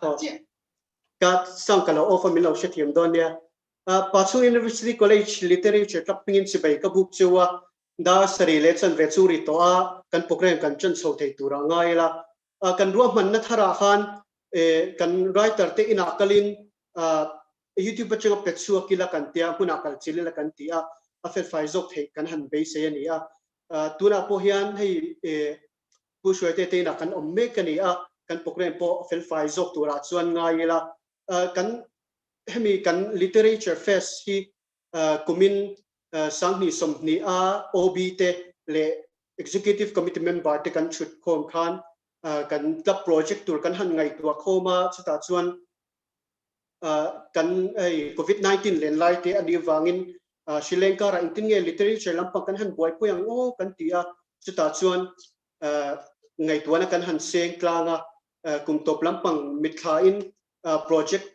Aw. Ka sound ka lo off a min lo hrethiam dawn nia. Pachhung University College Literature Club hmingin chibai ka buk cheu a, dar sarih leh chanve chu ri tawh a, kan program kan ṭan chho thei turah ngai ila. Kan ruahmanna tharah khan kan writer te inah kalin YouTube atanga pe chhuak ila kan tia, hmunah kal chilh ila kan ti a, a felfai zawk theih kan han beisei a ni a. Tunah pawh hian hei Pu Hruaite te inah kan awm mek a ni a, kan program pawh a felfai zawk turah chuan ngai ila. Kan hemi kan Literature Fest hi kumin 2020 a OB te leh Executive Committee member te kan chhut khawm khan kan club project tur kan han ngaihtuah khawm a, chutah chuan kan hei Covid 19 len lai te a nih avangin Sri Lanka rah engtin nge literature lampang kan han buaipui ang aw kan ti a, chutah chuan ngaihtuahna kan han seng tlang a, kum tawp lampang mitthlain project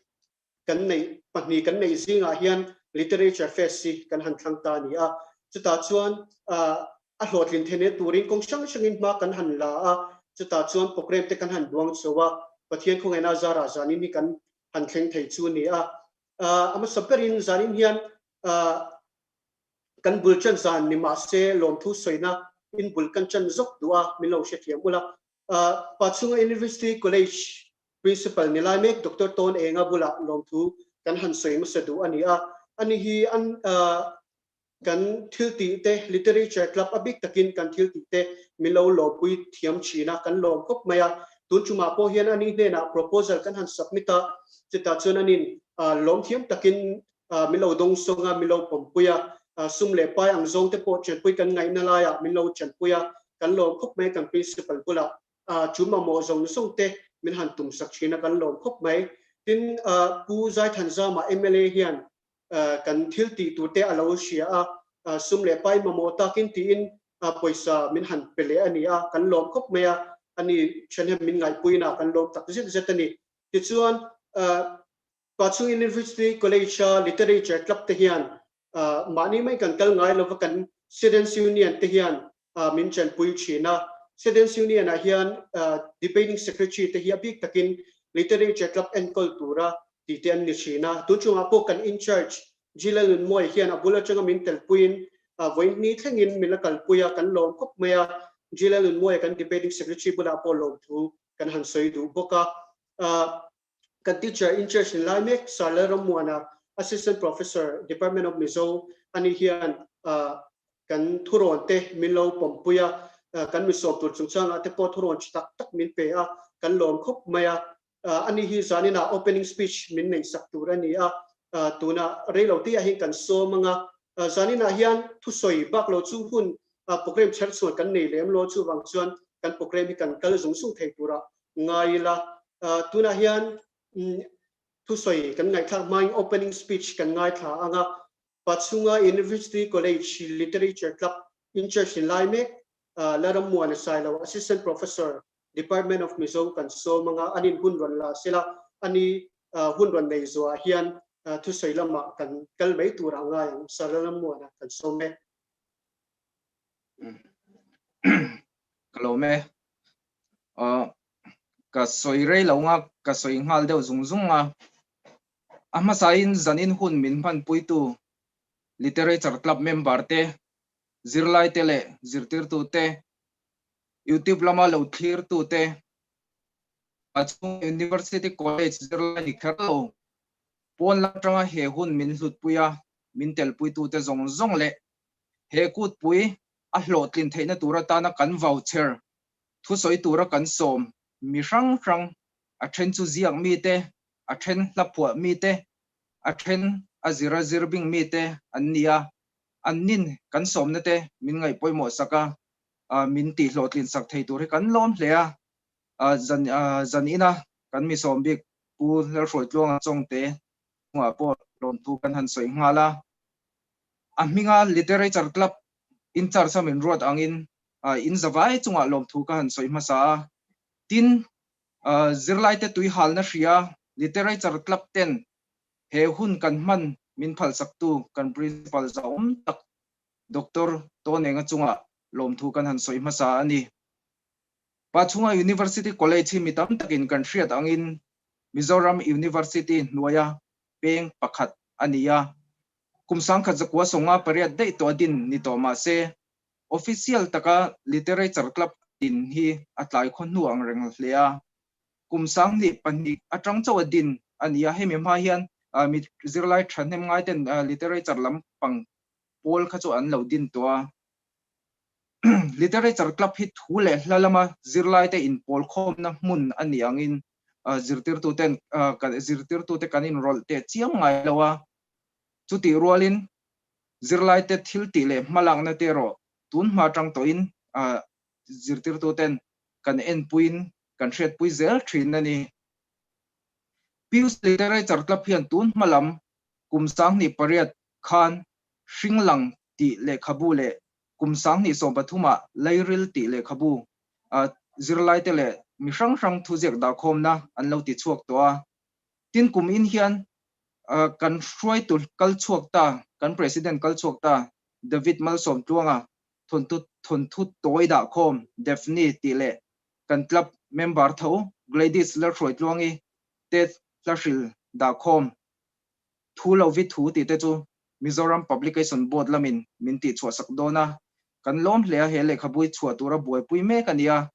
kan neih pahnih kan neih zingah hian literature fest hi kan han thlang ta a ni a, chutah chuan a hlawhtlin theihna turin kawng hrang hrangin hma kan han la a, chutah chuan program te kan han duang chho a, Pathian khawngaihna zarah zanin hi kan han thleng thei chu a ni a. A hmasa berin zanin hian kan bul ṭan zan ni mah se lawmthu sawina in bul kan ṭan zawk duh a, min lo hrethiam ula. Pachhunga University College Principal ni lai mek Doctor Tawn Enga bulah lawmthu kan han sawi hmasa duh a ni a, ani hi an kan thil tih te Literature Club a bik takin kan thil tih te min lo lawmpui thiam thin a, kan lawm khawp mai a. Tun tumah pawh hian ani hnenah proposal kan han submit a, chutah chuan anin lawm thiam takin min lo dawngsawng a, min lo pawmpui a, sum leh pai ang zawng te pawh chenpui kan ngaihna laiah min lo chenpui a, kan lawm khawp mai kan Principal bulah. Chu mamawh zawng zawng te min han tum sak thin a, kan lawm khawp mai. Tin, Pu Zaithanzama mla hian kan thil tih tur te a lo hria a, sum leh pai mamawh takin tiin pawisa min han pe leh a ni a, kan lawm khawp mai a, ani thahnem min ngaihpuiin a, kan lawm tak zet zet a ni. Tichuan, Pachhung University College-a Literature Club te hian mahni mai kan kal ngai lova kan Students Union te hian min chanpui thin a. Students Union-ah hian Debating Secretary te hi a bik takin Literature Club enkawl tura tih te an ni thin a. Tun chungah pawh kan in-charge Jila Nunmawia hian a bul atanga min telpuiin vawiin thlengin min la kalpui a, kan lawm khawp mai a. Jila Nunmawia kan Debating Secretary bulah pawh lawmthu kan han sawi duh bawk a. Kan teacher in charge ni lai mek Sir Lalrammuana, Assistant Professor, Department of Mizo ani hian kan thurawn te min lo pawmpui a, kan misawm tur chungchangah te pawh thurawn tha tak tak min pe a, kan lawm khawp mai a. Ani hi zaninah opening speech min neih sak tur a ni a, tunah reilo te ah hian kan sawm ang a, zaninah hian thusawi bak lo chu hun program chher chhuan kan nei lem lo, chuvang chuan kan program hi kan kal zung zung thei turah ngai ila. Tunah hian thusawi kan ngaihthlak hmain opening speech kan ngaithla ang a, Pachhunga University College Literature Club in charge ni lai mek Larammuana Sailo, Assistant Professor, Department of Mizo kan sawm ang a, anin hun rawn la sela, ani hun rawn nei zuah hian thusawi lamah kan kal mai turah ngai ang, Sir Larammuana kan sawm e. Ka lawm e. Ka sawi rei lo nga, ka sawi nghal deuh zung zung a. A hmasain zanin hun min hmanpuitu Literature Club member te, zirlaite leh zirtirtute, YouTube lama lo thlirtute, a chhung University College zirlai ni kher lo, pawn lam atanga he hun min hlutpui a, min telpuitute zawng zawng leh he kutpui a hlawhtlin theihna tur atana kan vauchher thusawi tura kan sawm mi hrang hrang, a then chu ziak mite, a then hla phuah mite, a then a zira zir bing mite an ni a, an nin kan sawmna te min ngaih pawimawh sak a, min tih hlawhtlin sak thei tur hi kan lawm hle a, zan zan ina kan mi sawm bik Pu Lalhruaitluanga Chawngte chungah pawh lawmthu kan han sawi nghal a, a hminga Literature Club in charge a min ruat angin in zavai chungah lawmthu ka han sawi hmasa a. Tin, zirlaite tuihalna hria Literature Club ten he hun kan hman min phalsaktu kan Principal zahawm tak Doctor Tawnenga chungah lawmthu kan han sawi hmasa a ni. Pachhunga University College hi mi tam takin kan hriat angin. Mizoram University hnuaia peng pakhat a ni a. Kum 1958 daih tawh a din ni tawh mah se, official taka Literature Club din hi a tlai khaw hnu ang reng hle a. Kum 2002 atang chauh a din a ni a, hemi hma hian mi zirlai thahnem ngaiten literature lampang pawl kha chu an lo din tawh a. Literature Club hi thu leh hla lama zirlaite inpawlkhawmna hmun a nih angin zirtirtuten zirtirtute kan inrawlh teh chiam ngai lo a. Chutih rualin zirlaite thil tih leh hmalakna te erawh tun hma atang tawhin zirtirtuten kan enpuiin kan hriatpui zel thin a ni. Pius Literature Club hian tun hma lam kum 2008 khan Hringlang tih lehkhabu leh kum 2013 ah Lairil tih lehkhabu zirlaite leh mi hrang hrang thuziak dahkhawmna an lo ti chhuak tawh a. Tin kum in hian kan hruaitu kal chhuak ta, kan President kal chhuak ta David Malsawmtluanga thawnthu thawnthu tawi dahkhawm Daphne tih leh kan club member tho Gladys Lalhruaitluangi te hlahril dahkhawm Thu lo vi thu tih te chu Mizoram Publication Board lamin min tih chhuah sak dawn a, kan lawm hle a he lehkhabu hi chhuah tura buaipui mek a ni a.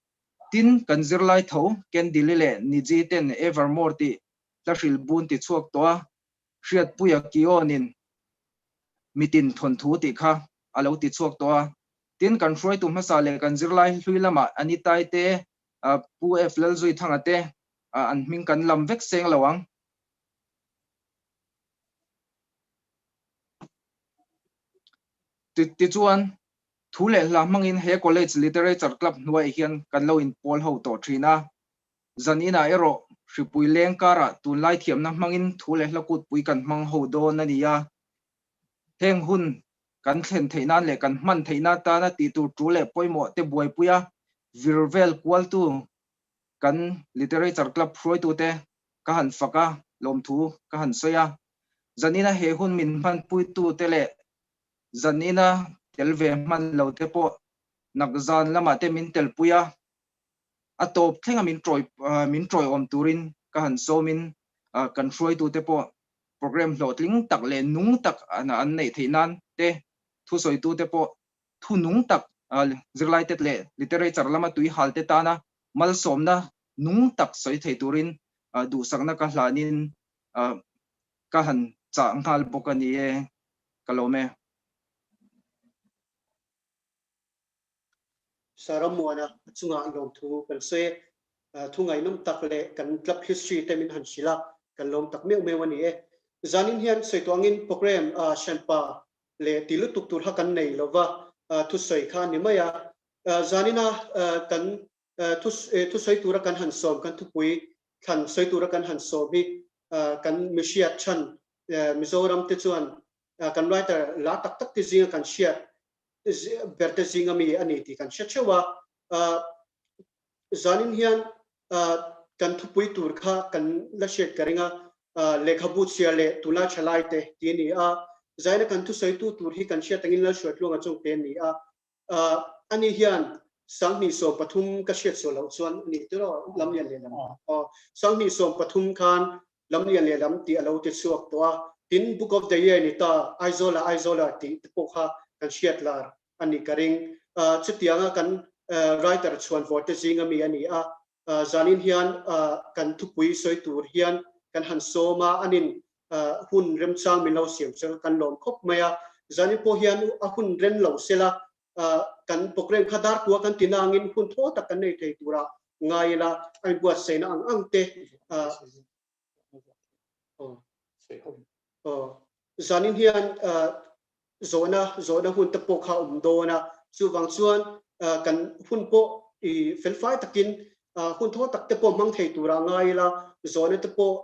Tin, kan zirlai tho Kendili leh Niji ten Evermore tih hlahril bun ti chhuak tawh a, Hriatpuia Kionin mitin thawnthu tih kha a lo ti chhuak tawh a. Tin, kan hruaitu hmasa leh kan zirlai hlui lamah Anitai te, Pu F. Lalzuithanga te an hming kan lam vek seng lo ang. Tichuan, thu leh hla hmangin he College Literature Club hnuaiah hian kan lo inpawl ho tawh thin a. Zan inah erawh hripui leng karah tunlai thiamna hmangin thu leh hla kutpui kan hmang ho dawn a ni a. Heng hun kan thlen theih nan leh kan hman theih na tana tih tur tul leh pawimawh te buaipui a vir vel kualtu kan Literature Club hruaitute ka han fak a, lawmthu ka han sawi a. Zanina he hun min hmanpuitute leh zanina tel ve hman lo te pawh nak zan lamah te min telpui a, a tawp thlenga min tawi min tawiawm turin ka han sawmin kan hruaitute pawh program hlawhtling tak leh nung tak an neih theih nan te thusawitute pawh thu nung tak zirlaite leh literature lama tuihal te tana malsawmna nung tak sawi thei turin duhsakna ka hlanin ka han chah nghal bawk a ni e, ka lawm e. Saramuana a chungah lawmthu kan sawi e. Thu ngaihnawm tak leh kan club history te min han hrilh a, kan lawm tak meuh meuh a ni e. Zanin hian sawi tawh angin program hranpa leh ti lutuk tur kha kan nei lova thusawi kha a ni mai a. Zanina kan thusawi tura kan han sawm, kan thupui thlan sawi tura kan han sawm hi kan mihriat chhan Mizoram te chuan kan writer la tak tak te zinga kan hriat ber te zinga mi a ni tih kan hre theuh a. Zanin hian kan thupui tur kha kan la hriat ka ring a, lehkhabu chhia leh tunlai thalai te tih a ni a. Zaina kan thusawitu tur hi kan hriat angin Lalhruaitluanga Chawngte a ni a. Ani hian 2013 ka hriat sual loh chuan a ni tiraw Lamlian lehlam aw 2013 khan Lamlian lehlam tih a lo ti chhuak tawh a, tin Book of the Year ni ta Aizawla Aizawla tih te pawh kha kan hriat lar a nih ka ring. Chutianga kan writer chhuanvawr te zinga mi a ni a, zanin hian kan thupui sawi tur hian kan han sawm a, anin hun remchang min lo siam chu kan lawm khawp mai a, zanin pawh hian a hun rem lo sela kan program kha dar kua kan ti nangin hun thaw tak kan nei thei tura ngai ila a inbuatsaihna ang ang te zanin hian zawhna zawhna hun te pawh kha a awm dawn a, chuvang chuan kan hun pawh i felfai takin hun thaw tak te pawh hmang thei tura ngai ila, zawhna te pawh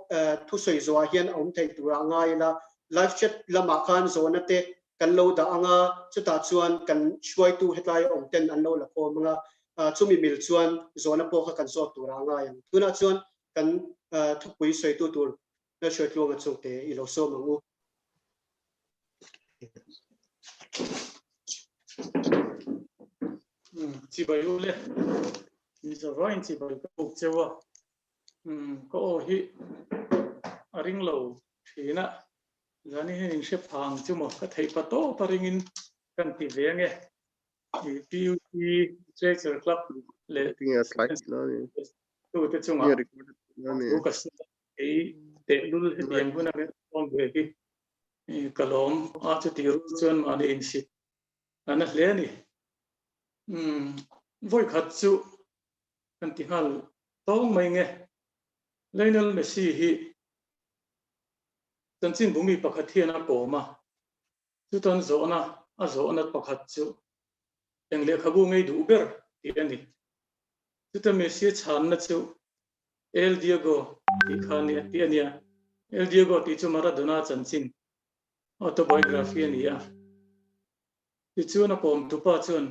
thusawi zawhah hian a awm thei tura ngai ila, live chat lamah khan zawhna te kan lo dah ang a, chutah chuan kan hruaitu hetlai awm ten an lo la khawm ang a, chumi mil chuan zawhna pawh kha kan zawt tura ngai ang. Tunah chuan kan thupui sawitu tur Lalhruaitluanga chungte i lo sawm ang u. Chibai u le, mi zavaiin chibai ka buk cheu a. Ka aw hi a ring lo thin a, zani hian in hre phang chu maw ka theih pa tawp a ringin kan ti ve ange. PUC Literature Club leh tute chungah thu ka sawi a, kei tehlul hetiang huna min awm ve hi ka lawm a, chutih rual chuan mahni insit a na hle a ni. Vawikhat chu kan ti nghal tawng mai nge. Lionel Messi hi chanchinbu mi pakhat hian a kawm a, chutan zawhna a zawhna pakhat chu eng lehkhabu ngei duh ber tih a ni. Chuta Messi a chhanna chu El Diego tih kha a ni tih a nia. El Diego tih chu Maradona chanchin autobiography a ni a. Tichuan a kawmtupa chuan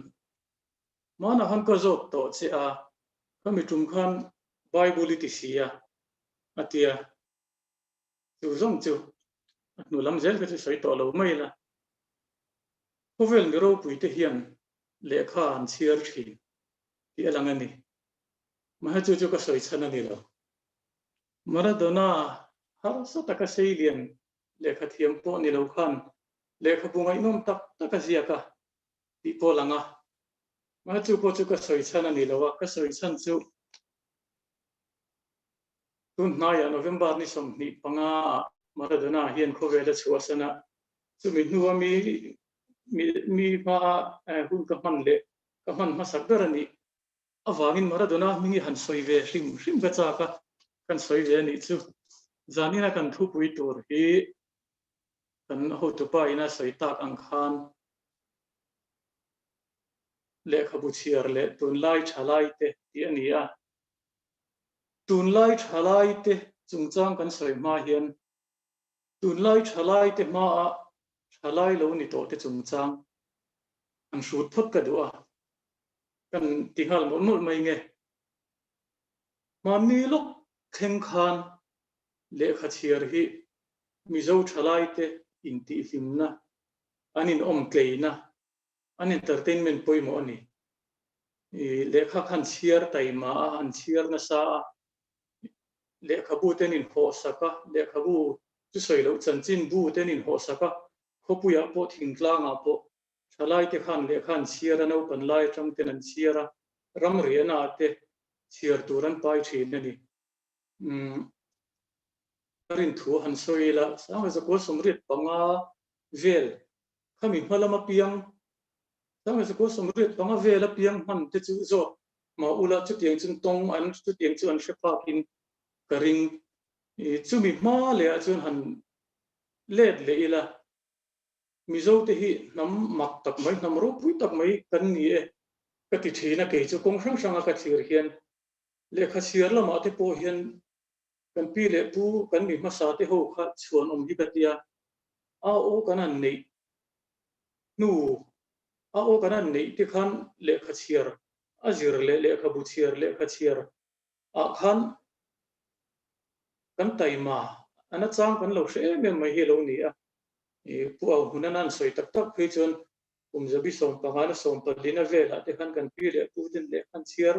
Hmanah khan ka zawt tawh che a, ka mi tum khan Bible i ti si a, a ti a. Chu zawng chu a hnu lam zel kha chu sawi tawh lo mai la. Khawvel mi ropuite hian lehkha an chhiar thin tih a lang a ni. Mahse chu chu ka sawi chhan a ni lo. Maradona harsa taka seilian lehkha thiam pawh ni lo khan lehkhabu ngaihnawm tak tak a ziak a. tih pawh lang a. Mahse chu pawh chu ka sawi chhan a ni lo a, ka sawi chhan chu tun hnaiah November ni 25 ah Maradona hian khawvel a chhuahsan a, chumi hnua mi mi mi hmaa hun ka hman leh ka hman hmasak ber a nih avangin Maradona hming hi han sawi ve hrim hrim ka chak a, kan sawi ve a nih chu. Zanina kan thupui tur hi kan hotupa ina sawi tak ang khan lehkhabu chhiar leh tunlai thalaite tih a ni a. Tunlai thalaite chungchang kan sawi hma hian tunlai thalaite hmaa thalai lo ni tawhte chungchang an hrut phawt ka duh a, kan ti nghal mawlh mawlh mai nge. Hmanni lawk thleng khan lehkha chhiar hi Mizo thalaite intihhlimna an inawm tleina, an entertainment pawimawh a ni. I lehkha kha an chhiar taima a, an chhiar nasa a, lehkhabu te an inhawhsak a, lehkhabu chu sawi loh chanchinbu te an inhawhsak a, khawpuiah pawh thingtlangah pawh thalaite khan lehkha an chhiar a, naupan lai atang ten an chhiar a, ramriahnaah te chhiar tur an pai thin a ni. Umm ka rinthu han sawi ila, Sangha 185 vel khami hma lama piang 1985 vela piang hman te chu zawt mah ula chutiang chuan tawng an chutiang chu an hre phakin ka ring. Chumi hma lehah chuan han let leh ila Mizo te hi hnam mak tak mai hnam ropui tak mai kan ni e ka ti thin a kei chu kawng hrang hranga ka thlir hian lehkha chhiar lamah te pawh hian Kan pi leh pu kan mi hmasa te ho kha chhuan awm hi ka tia, a aw kan han neih hnu, a aw kan han neih te khan lehkha chhiar a zir leh lehkhabu chhiar lehkha chhiar ah khan kan taima a nachang kan lo hre em em mai hi a lo ni a. Pu Au Hmunan an sawi tak tak phei chuan kum zabi 15 na 14 na velah te khan kan pi leh pu ten lehkha an chhiar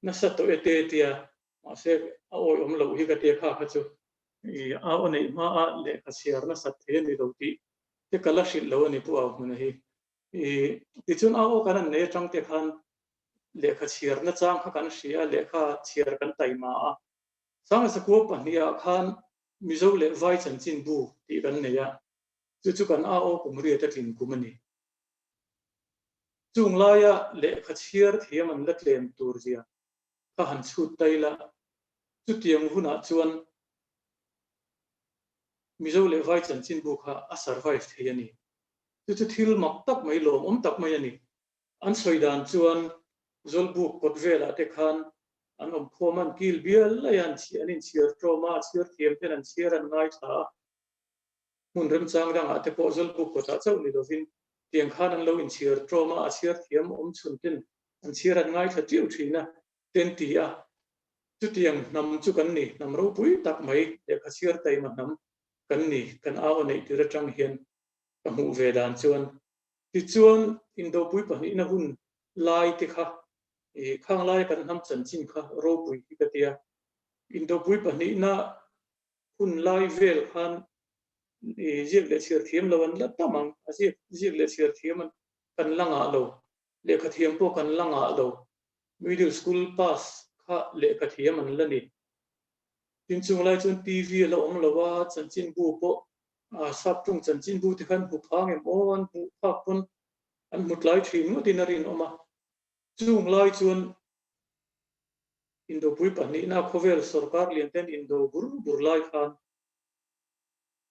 nasa tawh e te tia Mahse, a awihawm loh hi ka tia kha kha chu i a aw neih hmaa lehkha chhiar nasat thei a ni lo tih te ka la hrilh lo a ni Pu Auhmuna hi. I tichuan a aw kan han nei atang te khan lehkha chhiar nachang kha kan hria a, lehkha chhiar kan taima a. Sangasakua pahniha khan Mizo leh Vai chanchinbu tih kan nei a, chu chu kan a aw kum riat a tlin kum a ni. Chung laia lehkha chhiar thiam an la tlem tur zia kha han chhut ta ila, chutiang hunah chuan Mizo leh Vai chanchinbu kha a survive thei a ni. Chu chu thil mak tak mai, lawmawm tak mai a ni. An sawi dan chuan Zawlbuk kawt velah te khan an awm khawm a, an kil bial laih a, an inchhiar tlawm a, a chhiar thiam ten an chhiar an ngaithla a. Hmun remchang dangah te pawh Zawlbuk kawtah chauh ni lovin tiang khan an lo inchhiar tlawm a, a chhiar thiam awm chhun ten an chhiar an ngaithla ṭiau ṭhin a, ten ti a, chutiang hnam chu kan ni, hnam ropui tak mai lehkha chhiar taima hnam kan ni, kan au a neih tir aṭang hian ka hmuh ve dan chuan. Tichuan, Indopui pahnihna hun lai te kha, i khang laia kan hnam chanchin kha ropui hi ka tia. Indopui pahnihna hun lai vel khan ziak leh chhiar thiam lo an la tam ang, a ziak ziak leh chhiar thiam an kan la ngah lo, lehkha thiam pawh kan la ngah lo, middle school pass kha lehkha thiam an la ni. Tin chung lai chuan TV a la awm lo a, chanchinbu pawh sap ṭawng chanchinbu te khan hmu phang em aw, an hmuh phak pawn an hmu tlai ṭhin ngawtin a rinawm a. Chung lai chuan Indopui pahnihna khawvel sorkar lian ten indo bur bur lai khan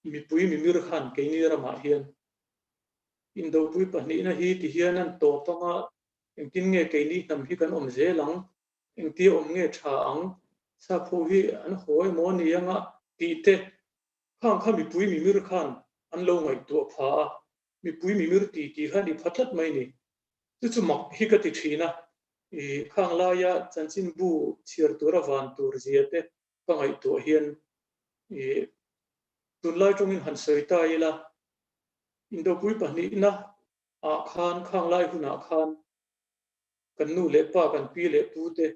mipui mimir khan keini ramah hian Indopui pahnihna hi ti hian an tawp anga engtin nge keini hnam hi kan awm zel ang, engtia awm nge tha ang, sapho hi an haw emaw a ni anga tih te khang kha mipui mimir khan an lo ngaihtuah pha a, mipui mimir ti tih khan i pha tlat mai ni. Chu chu mak hi ka ti thin a, i khang laia chanchinbu chhiar tura van tur zia te ka ngaihtuah hian i tunlai tawngin han sawi ta ila, Indopui pahnihna ah khan khang lai hunah khan kan nu leh pa kan pi leh pu te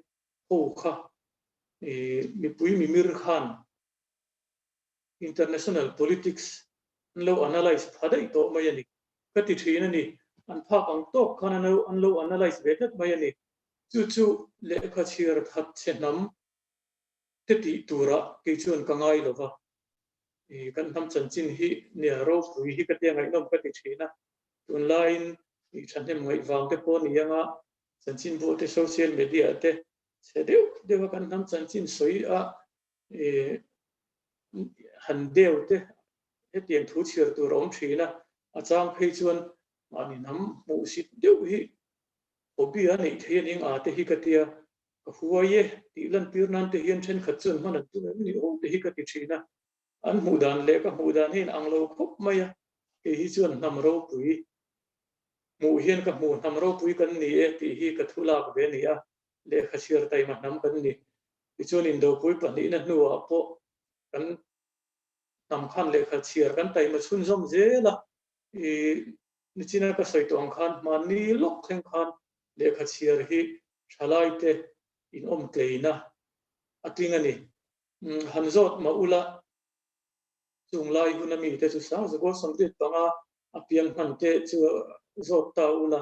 ho kha i mipui mimir khan international politics an lo analyse pha daih tawh mai a ni. Ka ti thin a ni. An phak ang tawk khan an lo analyse ve tlat mai a ni. Chu chu lehkha chhiar that chhe hnam te tih turah kei chuan ka ngai lo va. I kan hnam chanchin hi nia ropui hi ka tia ngaihnawm ka ti thin a. Tunlaiin i thahnem ngaih vang te pawh ni anga chanchinbu te social media te chhe deuh deuh a kan hnam chanchin sawi a han deu te hetiang thu chhiar tur a awm thin a, a chang phei chuan mahni hnam hmuhsit deuh hi hobby a neih thei a ning a te hi ka tia, ka huai e tih lantir nan te hian thenkhat chuan hman an tum em ni aw te hi ka ti thin a, an hmuh dan leh ka hmuh dan hi in ang lo khawp mai a, kei hi chuan hnam ropui hmuh hian ka hmuh hnam ropui kan ni e tih hi ka thu lak ve a ni a, lehkha chhiar taima hnam kan ni. Tichuan Indopui pahnihna hnuah pawh kan hnam khan lehkha chhiar kan taima chhunzawm zel a, i nichina ka sawi tawh ang khan hmanni lawk thleng khan lehkha chhiar hi thalaite inawm tleina a tling a ni. Han zawt mah ula chung lai huna mite chu Sangzakaw Sawmriat panga a piang hman te chu zawt ta ula.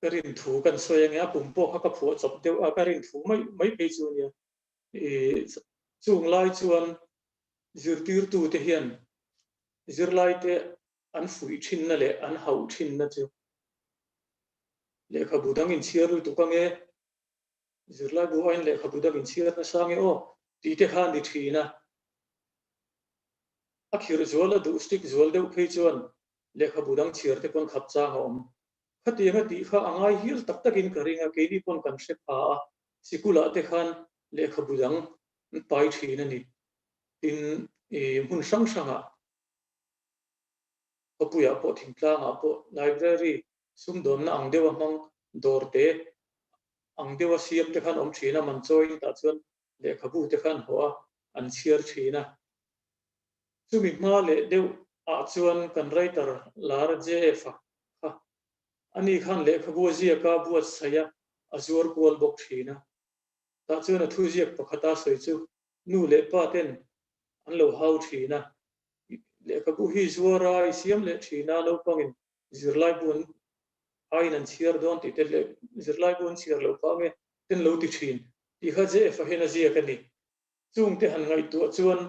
Ka rin thu kan sawi ange, a kum pawh kha ka phuah chawp deuh a, ka rin thu mai mai phei chu ania. I chung lai chuan zirtirtute hian zirlaite an fuih thinna leh an hauh thinna chu lehkhabu dang inchhiar lutuk ange, zirlaibu aiin lehkhabu dang inchhiar nasa ange aw tih te kha a ni thin a. A khirh zual a duh stick zual deuh phei chuan lehkhabu dang chhiar te pawn khap chang a awm. Khatiang a tih kha a ngai hial tak takin ka ring a, keini pawn kan hre pha a, sikulah te khan lehkhabu dang an pai thin a ni. Tin, i hmun hrang hrangah, khawpuiah pawh thingtlangah pawh library sumdawnna ang deuha hmang dawr te ang deuha siam te khan awm thin a, man chawiin tah chuan lehkhabu te khan hawh a, an chhiar thin a. Chumi hma leh deuh ah chuan kan writer lar JF-a kha ani khan lehkhabu a ziak a, buatsaih a, a zuar kual bawk thin a. Tah chuan a thuziak pakhata sawi chu nu leh pa ten an lo hau thin a, lehkhabu hi zuar a, i siam leh thin a, naupangin zirlaibu an aiin an chhiar dawn tih te leh zirlaibu an chhiar loh phah nge ten lo ti thin tih kha JF-a hian a ziak a ni. Chungte han ngaihtuah chuan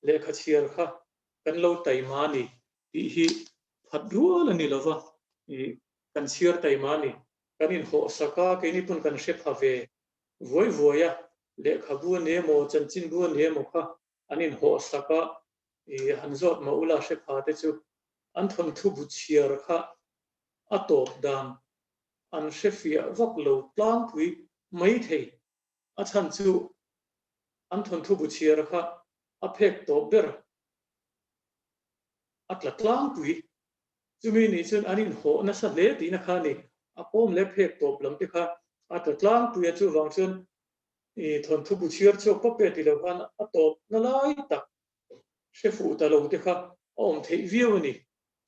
lehkha chhiar kha kan lo taima a ni tih hi phat rual a ni lo va, kan chhiar taima a ni. Kan inhawhsak a, keini pawn kan hre pha ve vuai vuai a, lehkhabu a ni emaw, chanchinbu a ni emaw kha an inhawhsak a, han zawt mah ula hre pha te chu an thawnthu bu chhiar kha a tawp dan an hre fiah vak lo tlangpui mai thei. A chhan chu an thawnthu bu chhiar kha a phek tawp ber a tla tlangpui. Chumi nih chuan an inhawh nasa hle tihna kha a ni. A pawm leh phek tawp lam te kha a tla tlangpui a, chuvang chuan i thawnthu bu chhiar chhuak pawp e ti lo khan a tawp na lai tak hre fuh ta lo te kha a awm theih viau a ni.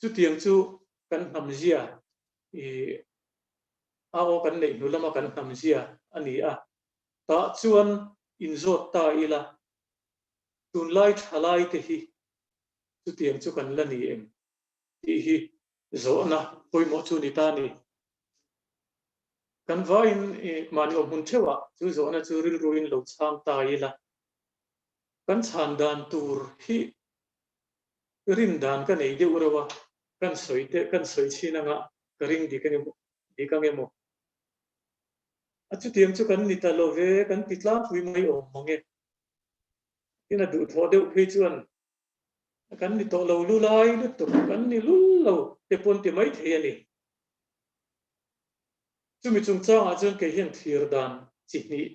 Chutiang chu kan hnam zia i a aw kan neih hnu lama kan hnam zia a ni a. Tah chuan inzawt ta ila, tunlai thalaite hi chutiang chu kan la ni em tih hi zawhna pawimawh chu ni ta ni. Kan vaiin mahni awm hmun theuhah chu zawhna chu rilruin lo chhang ta ila, kan chhan dan tur hi rin dan ka nei deuh reuh a, kan sawi te kan sawi chhin anga ka ring dik eng emaw dik ang emaw. A chutiang chu kan ni ta lo ve, kan ti tlangpui mai awm mang e. Tin a duhthawh deuh phei chuan kan ni tawh lo lu lai lutuk, kan ni lul lo te pawn ti mai thei a ni. Chumi chungchangah chuan kei hian thlir dan chi hnih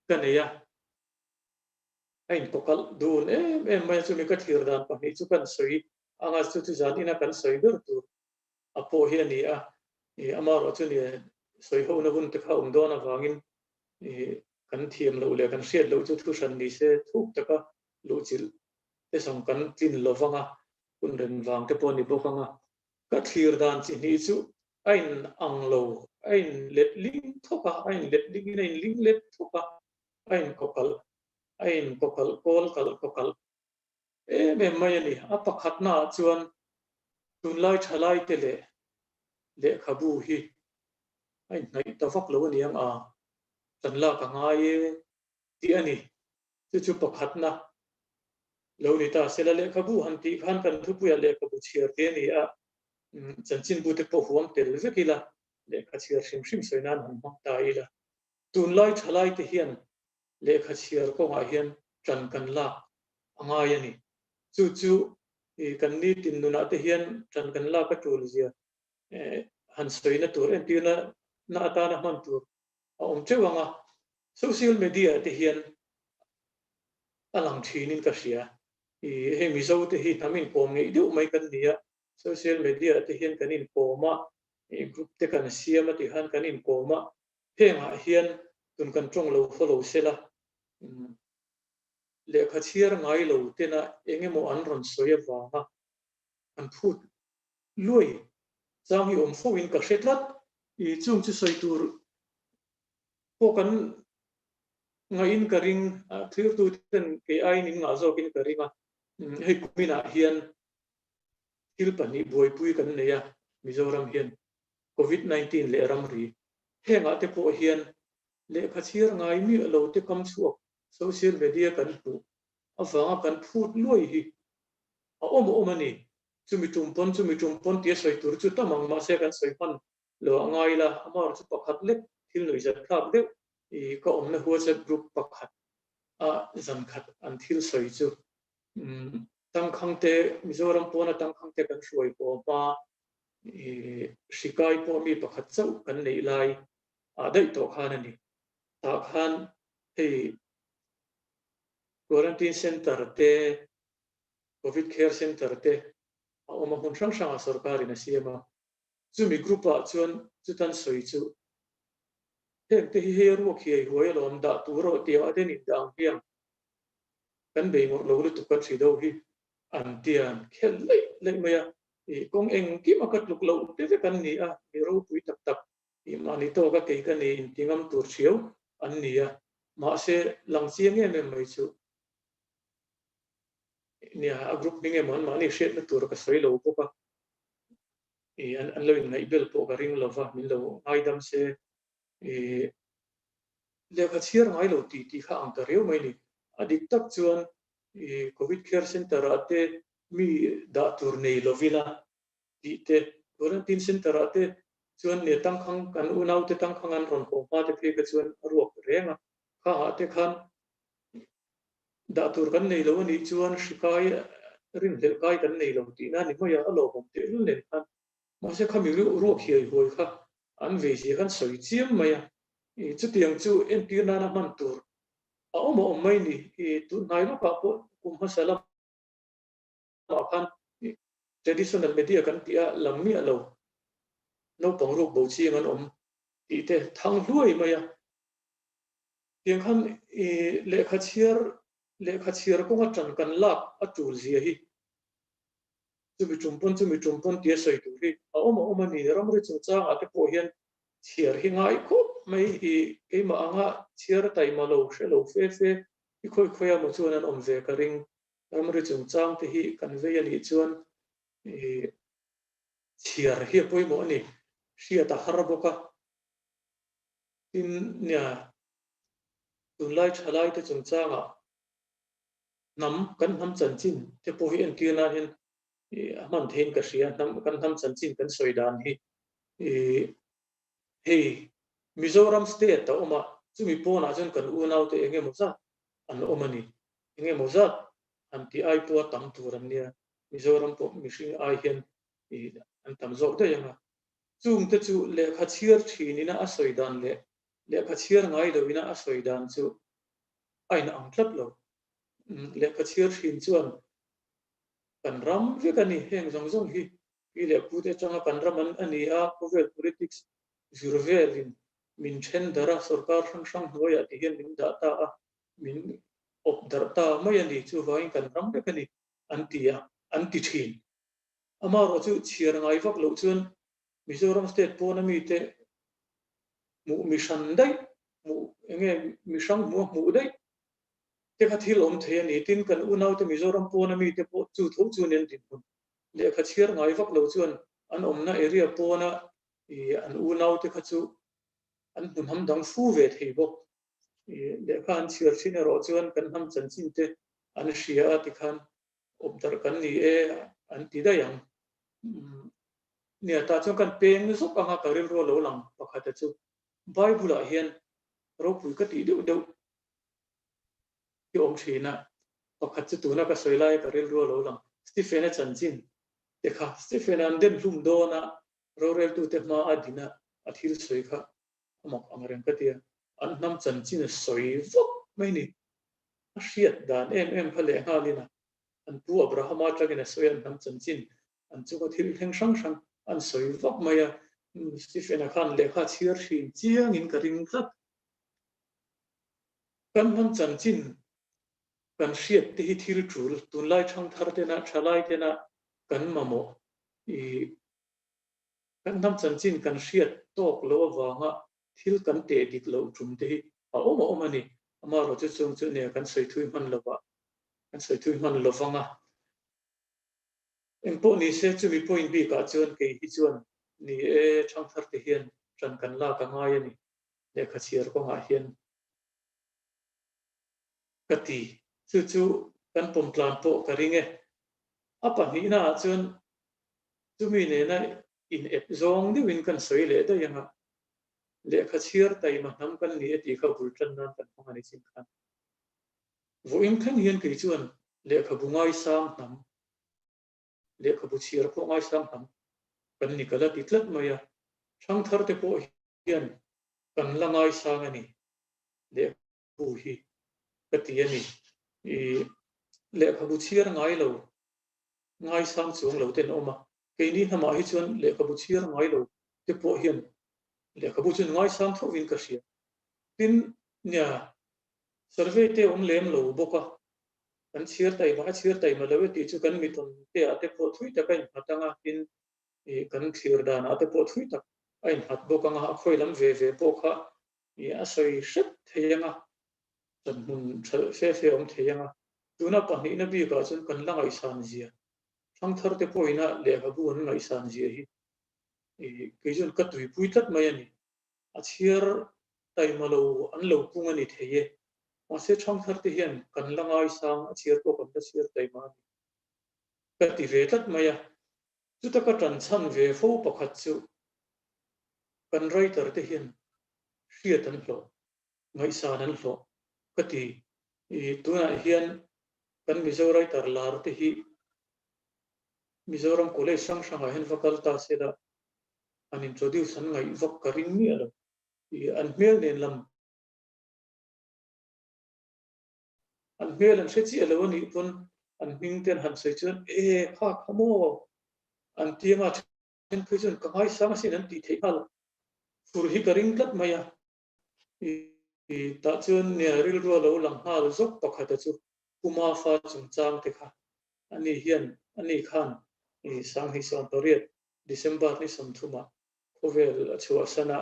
ka nei a, a inkawkalh dun em em mai a, chumi ka thlir dan pahnih chu kan sawi anga chu chu zan ina kan sawi ber tur a pawh hi a ni a, amaherawh chu ni sawi hona hun te kha awm dawn avangin kan thiam loh leh kan hriat loh chu thu hran ni se thuk taka luhchilh te zawng kan tlin lo vang a, hun rem vang te pawh a ni bawk ang a. Ka thlir dan chi hnih chu a in ang lo, a in let ling thawk a, a in let ling in a in ling let thawk a, a in kawkalh, a in kawkalh kawl kalh kawkalh em em mai a ni. A pakhatna ah chuan tunlai thalai te leh lehkhabu hi a inhnaih ta vak lo a ni ang a, tan lak a ngai e tih a ni. Chu chu pakhatna lo ni ta. Sela lehkhabu han tih khan kan thupuiah lehkhabu chhiar te a ni a, chanchinbu te pawh huam tel vek ila, lehkha chhiar hrim hrim sawi nan han hmang ta ila. Tunlai thalai te hian lehkha chhiar kawngah hian tan kan lak a ngai a ni. Chu chu kan nitin nunah te hian tan kan lak a tul zia han sawina tur entirna na atana hman tur a awm teuh ang a. Social media te hian a lang thinin ka hria. Hei Mizo te hi hnam inkawm ngeih deuh mai kan ni a, social media te hian kan inkawm a, group te kan siam a tih khan kan inkawm a, hengah hian tun kan tawng lo follow sela lehkha chhiar ngai lo tena eng emaw an rawn sawi avanga an phut luai chang hi awm fo in ka hre tlat. Chung chu sawi tur pawh kan ngaih in ka ring, thirtu ten kei aiin in ngah zawk in ka ring a, hei kuminah hian thil pahnih buaipui kan nei a Mizoram hian Covid 19 leh ramri hengah te pawh hian lehkha chhiar ngai miah lo te kam chhuak social media kan hmuh avanga kan phut luai hi a awm awm a ni. Chumi tum pawn chumi tum pawn tia sawi tur chu tam ang mahse kan sawi hman lo a ngai la, amah chu pakhat lek thil nuihzat thlak deuh i ka awmna WhatsApp group pakhat a zan khat an thil sawi chu tangkhang te Mizoram pawna tangkhang te kan hruai haw hma i hri kai pawh mi pakhat chauh kan neih lai ah daih tawh khan a ni. Tah khan hei quarantine center te Covid care center te a awm a hmun hrang hrangah sorkarin a siam a. Chumi group ah chuan chutan sawi chu heng te hi hei a ruak hiai huai alawm dah tur erawh tiang ah ten in dah ang hiang kan bei ngawrh lo lutuk kan hri do hi an tian khelh laih laih mai a, ih kawng engkim a ka tluk loh te vek an ni a, mi ropui tak tak ih mahni tawk a kei ka nei inti ngam tur thiau an ni a, mahse lang chiang em em mai chu nia a group hming emaw an mahni hriatna tur ka sawi lo bawk a. I an an lo inngaih bel pawh ka ring lova, min lo ngaidam se i lehkha chhiar ngai lo tih tih kha ang ta riau mai ni. A dik tak chuan i Covid Care Centre ah te mi dah tur nei lovila tih te, Quarantine Centre ah te chuan nia tangkhang kan unaute tangkhang an rawn haw hma te phei kha chuan a ruak reng a, khangah te khan Dah tur kan nei lo a nih chuan hri kai, rinhlelh kai kan nei lo tihna a ni mai a, a lawmawm tehlul nen khan. Mahse khami ruak hiai huai kha an vei zia khan sawi chiam mai a, chutiang chu entir nana hman tur a awm a awm mai ni. Tun hnai lawkah pawh kum hmasa lamah khan traditional media kan tih a lam miah lo, naupang ruk bo chiang an awm tih te thang hluai mai a. Tiang khan i lehkha chhiar lehkha chhiar kawnga tan kan lak a tul zia hi chumi tum pawn chumi tum pawn tia sawi tur hi a awm a awm a ni. Ramri chungchangah te pawh hian chhiar hi ngai khawp mai i keimah anga chhiar taima lo hre lo fe fe i khawi khawi a maw chuan an awm ve ka ring. Ramri chungchang te hi kan vei a nih chuan i chhiar hi a pawimawh a ni. Hriat a har bawk a. Tin, nia tunlai thalai te chungchangah hnam kan hnam chanchin te pawh hi entir nan hian a hman theiin ka hria. Hnam kan hnam chanchin kan sawi dan hi hei Mizoram state a awm a, chumi pawnah chuan kan unaute eng emaw zat an awm a ni. Eng emaw zat han tih ai pawha tam tur an nia. Mizoram pawh mihring ai hian an tam zawk daih ang a. Chungte chu lehkha chhiar thinina a sawi dan leh lehkha chhiar ngai loina a sawi dan chu a inang tlat lo. Lehkha chhiar thin chuan kan ram vek a ni, heng zawng zawng hi pi leh pute atanga kan ram an a ni a, khawvel politics zir velin min then darh a, sorkar hrang hrang hnuaiah ti hian min dah ta a, min awp darh ta mai a ni, chuvangin kan ram vek a ni an ti a, an ti thin. Amaherawh chu chhiar ngai vak loh chuan Mizoram state pawna mite hmuh mi hran daih, hmuh eng nge mi hrang hmuh a hmuh daih te kha thil awm thei a ni. Tin, kan unaute Mizoram pawna mite pawh chu tho chu nen dinhmun lehkha chhiar ngai vak lo chuan an awmna area pawna an unaute kha chu an hmu hnam dang fu ve thei bawk. Lehkha an chhiar thin erawh chuan kan hnam chanchin te an hria a tikhan awp darh kan ni e an ti daih ang. Nia tah chuan kan peng zawk anga ka rilru a lo lang pakhat a chu Bible ah hian ropui ka tih deuh deuh hi awm thin a, pakhat chu tuna ka sawi laia ka rilru a lo lang Stephen-a chanchin te kha Stephen-a an den hlum dawn a roreltute hma a din a a thil sawi kha a mak ang reng ka ti a, an hnam chanchin a sawi vak mai ni. A hriat dan em em kha lehnghalin a an pu Abrahama atangin a sawi a, an hnam chanchin an chunga thil thleng hrang hrang an sawi vak mai a. Stephen-a khan lehkha chhiar hrin chiangin ka ring tlat. Kan hnam chanchin kan hriat te hi thil tul, tunlai thangthar tena, thalai tena kan mamawh i kan hnam chanchin kan hriat tawk loh avanga thil kan teh dik loh tum te hi a awm a awm a ni. Amaherawh chu chung chu nia kan sawi thui hman lova, kan sawi thui hman lovang a. Engpawh ni se chumi point bikah chuan kei hi chuan ni e thangthar te hian ṭan kan lak a ngai a ni lehkha chhiar kawngah hian ka ti. Chu chu kan pawm tlan pawh ka ring e. A pahnihnaah chuan chumi nena in ep zawng deuhin kan sawi leh daih ang a, lehkha chhiar taima hnam kan ni e tih kha bul tan nan kan hmang a ni chin khan. Vawiin thleng hian kei chuan lehkhabu ngaisang hnam, lehkhabu chhiar pawh ngaisang hnam kan ni ka la ti tlat mai a, thangthar te pawh hian kan la ngaisang a ni lehkhabu hi ka ti a ni. I lehkhabu chhiar ngai lo ngaisang chuang lo ten a awm a, keini hnamah hi chuan lehkhabu chhiar ngai lo te pawh hian lehkhabu chu ngaisang thovin ka hria. Tin, nia survey te awm lem lo bawk a, kan chhiar taima a chhiar taima lo e tih chu kan mitawn te ah te pawh thui tak a innghat ang a, tin ih kan thlir danah te pawh thui tak a innghat bawk ang a, a khawi lam ve ve pawh kha ih a sawi hrep thei ang a, chan hmun ṭhalh fe fe a awm thei ang a, tuna pahnihna bikah chuan kan la ngaihsan zia, thangthar te pawhina lehkhabu an ngaihsan zia hi ih kei chuan ka tuipui tlat mai a ni. A chhiar taima lo an lo pung a ni thei e. Mahse thangthar te hian kan la ngaisang a chhiar pawh kan la chhiar taima a ni. Ka ti ve tlat mai a. Chuta ka tan chhan ve fo pakhat chu kan writer te hian hriat an hlawh, ngaihsan an hlawh ka ti. I tunah hian kan Mizo writer lar te hi Mizoram college hrang hrangah hian va kal ta se la an introduce an ngaih vak ka ring miah lo. I an hmel nen lam an hmel an hre chiah lo a nih pawn an hming te an han sawi chuan e kha kha maw an ti anga then phei chuan ka ngaisang asin an tih theih nghal fur hi ka ring tlat mai a. I tah chuan nia rilru a lo lang nghal zawk pakhat a chu Puma fa chungchang te kha ani hian ani khan i 2018 December ni 30 ah khawvel a chhuahsan a.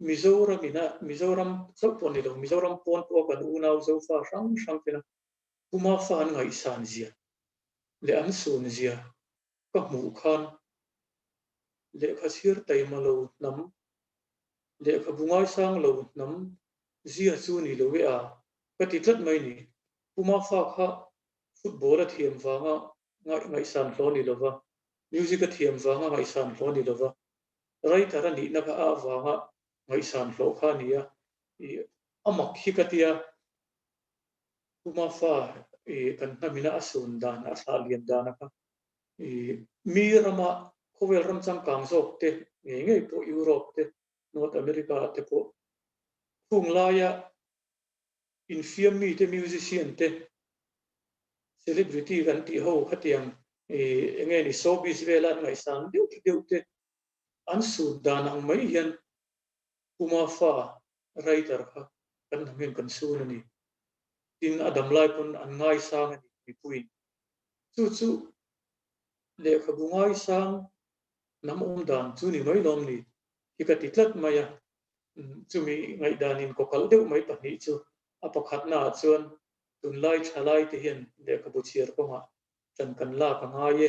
Mizoram ina Mizoram chauh pawh ni lo, Mizoram pawn pawh kan unau Zofa hrang hrang tena Puma fa an ngaihsan zia leh an sun zia ka hmuh khan lehkha chhir taima lo hnam, lehkhabu ngaisang lo hnam zia chu ni lo e a, ka ti tlat mai ni. Puma fa kha football a thiam vanga ngaihsan hlawh ni lova, music a thiam vanga ngaihsan hlawh ni lova, writer a nihna kha a avanga ngaihsan hlawh kha a ni a, ih a mak hi ka tia Puma fa ih kan hnamina a sun dan a thlah lian dan a kha ih mi rama khawvel ram changkang zawk te ngei ngei pawh Europe te North America ah te pawh khung laia infiam mite musician te celebrity kan tih ho khatiang ih eng nge ni showbiz vela an ngaihsan deuh deuh te an sut dan ang mai hian Puma fa writer kha kan hnam hian kan sun a ni. Tin a dam lai pawn an ngaisang a ni mipuiin. Chu chu lehkhabu ngaisang hnam awm dan chu ni mai lawm ni hi ka ti tlat mai a. Chumi ngaihdanin kawkalh deuh mai pahnih chu a pakhatnaah chuan tunlai thalai te hian lehkhabu chhiar kawngah ṭan kan lak a ngai e,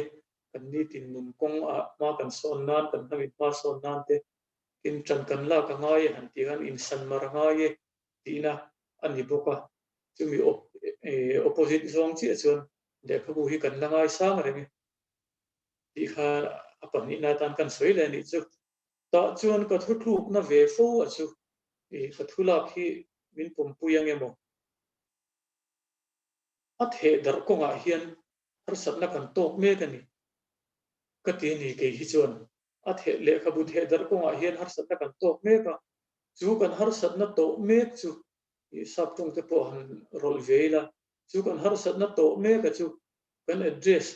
kan nitin nun kawng ah hma kan sawn nan, kan hnamin hma sawn nan te tin ṭan kan lak a ngai e han tih khan insan mar a ngai e tihna a ni bawk a. Chumi opposite zawng chiah chuan lehkhabu hi kan la ngaisang reng e tih kha a pahnihna atan kan sawi leh a nih chu. Tah chuan ka thuthlukna ve fo a chu i ka thulak hi min pawmpui ang emaw? A theh darh kawngah hian harsatna kan tawk mek a ni ka ti a ni kei hi chuan a theh lehkhabu theh darh kawngah hian harsatna kan tawk mek a, chu kan harsatna tawh mek chu i saptawng te pawh han rawlh ve ila, chu kan harsatna tawh mek a chu kan address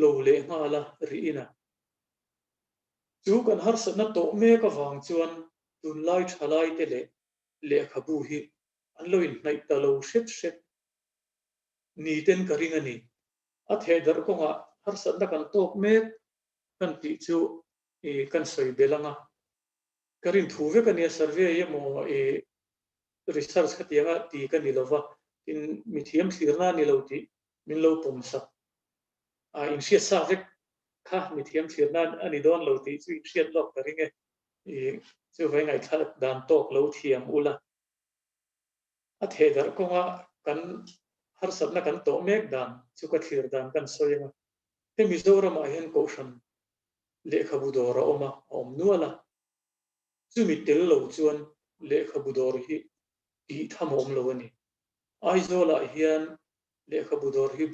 lo leh nghal a rih in a. Chu kan harsatna tawh mek avang chuan tunlai thalaite leh lehkhabu hi an lo inhnaih ta lo hret hret ni ten ka ring a ni. A thehdarh kawngah harsatna kan tawk mek kan tih chu kan sawi belh ang a. Ka rin thu vek a nia, survey emaw research khatianga ti ka ni lova, tin mithiam thlirna a ni lo tih min lo pawm sak. A inhriat sa vek kha mithiam thlirna a ni dawn lo tih chu inhriat lawk ka ring e. I chuvai ngaihthlak dan tawk lo thiam ula. A thehdarh kawnga kan harsatna kan tawh mek dan chu ka thlir dan kan sawi ang a. He Mizoramah hian Kohhran lehkhabu dawr a awm a, a awm nual a. Chumi tel lo chuan lehkhabu dawr hi tih tham a awm lo a ni. Aizawlah hian lehkhabu dawr hi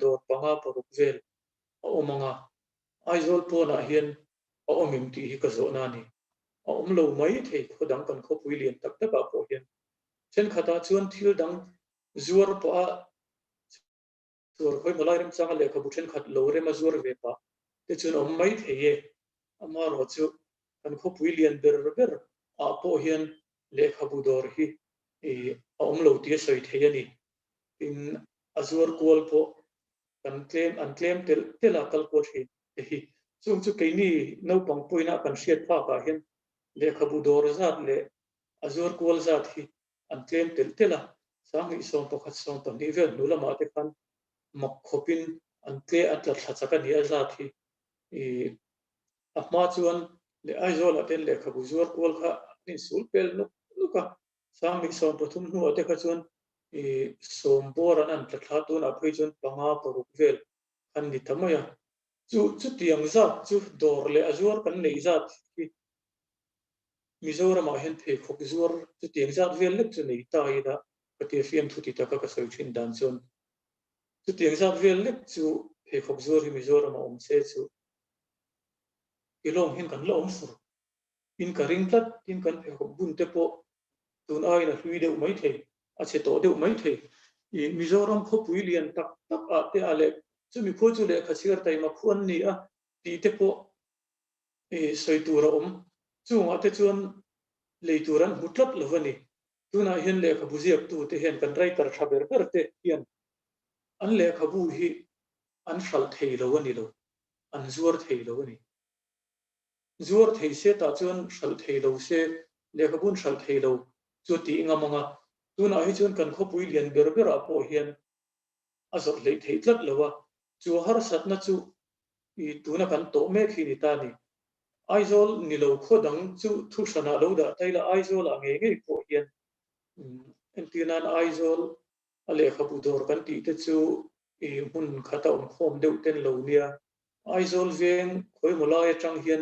dawr panga paruk vel a awm ang a, Aizawl pawnah hian a awm em tih hi ka zawhna a ni. A awm lo mai thei khaw dang kan khawpui lian tak takah pawh hian thenkhatah chuan thil dang zuar pawh a chhuar khawi maw lai remchanga lehkhabu thenkhat lo rem a zuar ve pah te chuan a awm mai thei e. Amaherawh chu kan khawpui lian ber ber ah pawh hian lehkhabu dawr hi a awm lo tih a sawi thei a ni. Tin, a zuar kual pawh kan tlem, an tlem telh telh a kal kual thin te hi. Chung chu keini naupang pawina kan hriat phakah hian lehkhabu dawr zat leh a zuar kual zat hi an tlem telh telh a, 2011, 12 vel hnu lamah te khan mak khawpin an tle an tla thla chak a ni a zat hi. Ih, a hma chuan leh Aizawlah te lehkhabu zuar kual kha an insul pel nuk nuk a, 2013 hnuah te kha chuan i sawm bawr an an tla thla tunah phei chuan panga paruk vel an ni ta mai a. Chu chutiang zat chu dawr leh a zuar kan neih zat hi Mizoramah hian pheikhawk zuar chutiang zat vel lek chu nei ta ila ka tia fiamthu ti taka ka sawi thin dan chuan chutiang zat vel lek chu pheikhawk zuar hi Mizoramah awm se chu kilawng hian kan la awm fur in ka ring tlat tin kan pheikhawk bun te pawh tun aiin a hlui deuh mai thei, a chhe tawh deuh mai thei. I Mizoram khawpui lian tak tak ah te ah leh chumi khua chu lehkha chhiar taima khu an ni a tih te pawh i sawi tur a awm. Chungah te chuan lei tur an hmu tlat lo a ni. Tunah hian lehkhabu ziaktu te hian kan writer tha ber ber te hian an lehkhabu hi an hralh thei lo a ni lo, an zuar thei lo a ni. Zuar thei se tah chuan hralh thei lo se, lehkhabun hralh thei lo chu a tih ngam ang a. Tunah hi chuan kan khawpui lian ber berah pawh hian a zawrh hleih theih tlat lo a, chu harsatna chu i tuna kan tawh mek hi ni ta ni. Aizawl ni lo khaw dang chu thu hranah lo dah ta ila Aizawlah ngei ngei pawh hian entir nan Aizawl a lehkhabu dawr kan tih te chu i hmun khata awm khawm deuh ten lo nia. Aizawl veng khawimaw lai atang hian